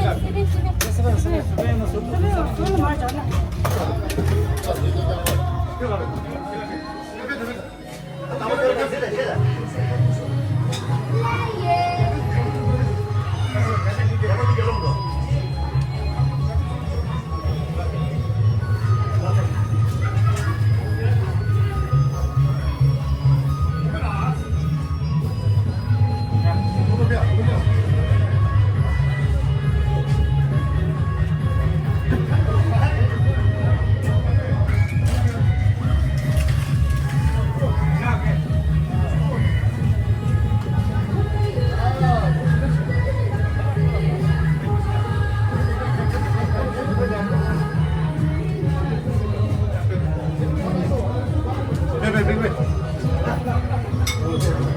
wait, wait, wait.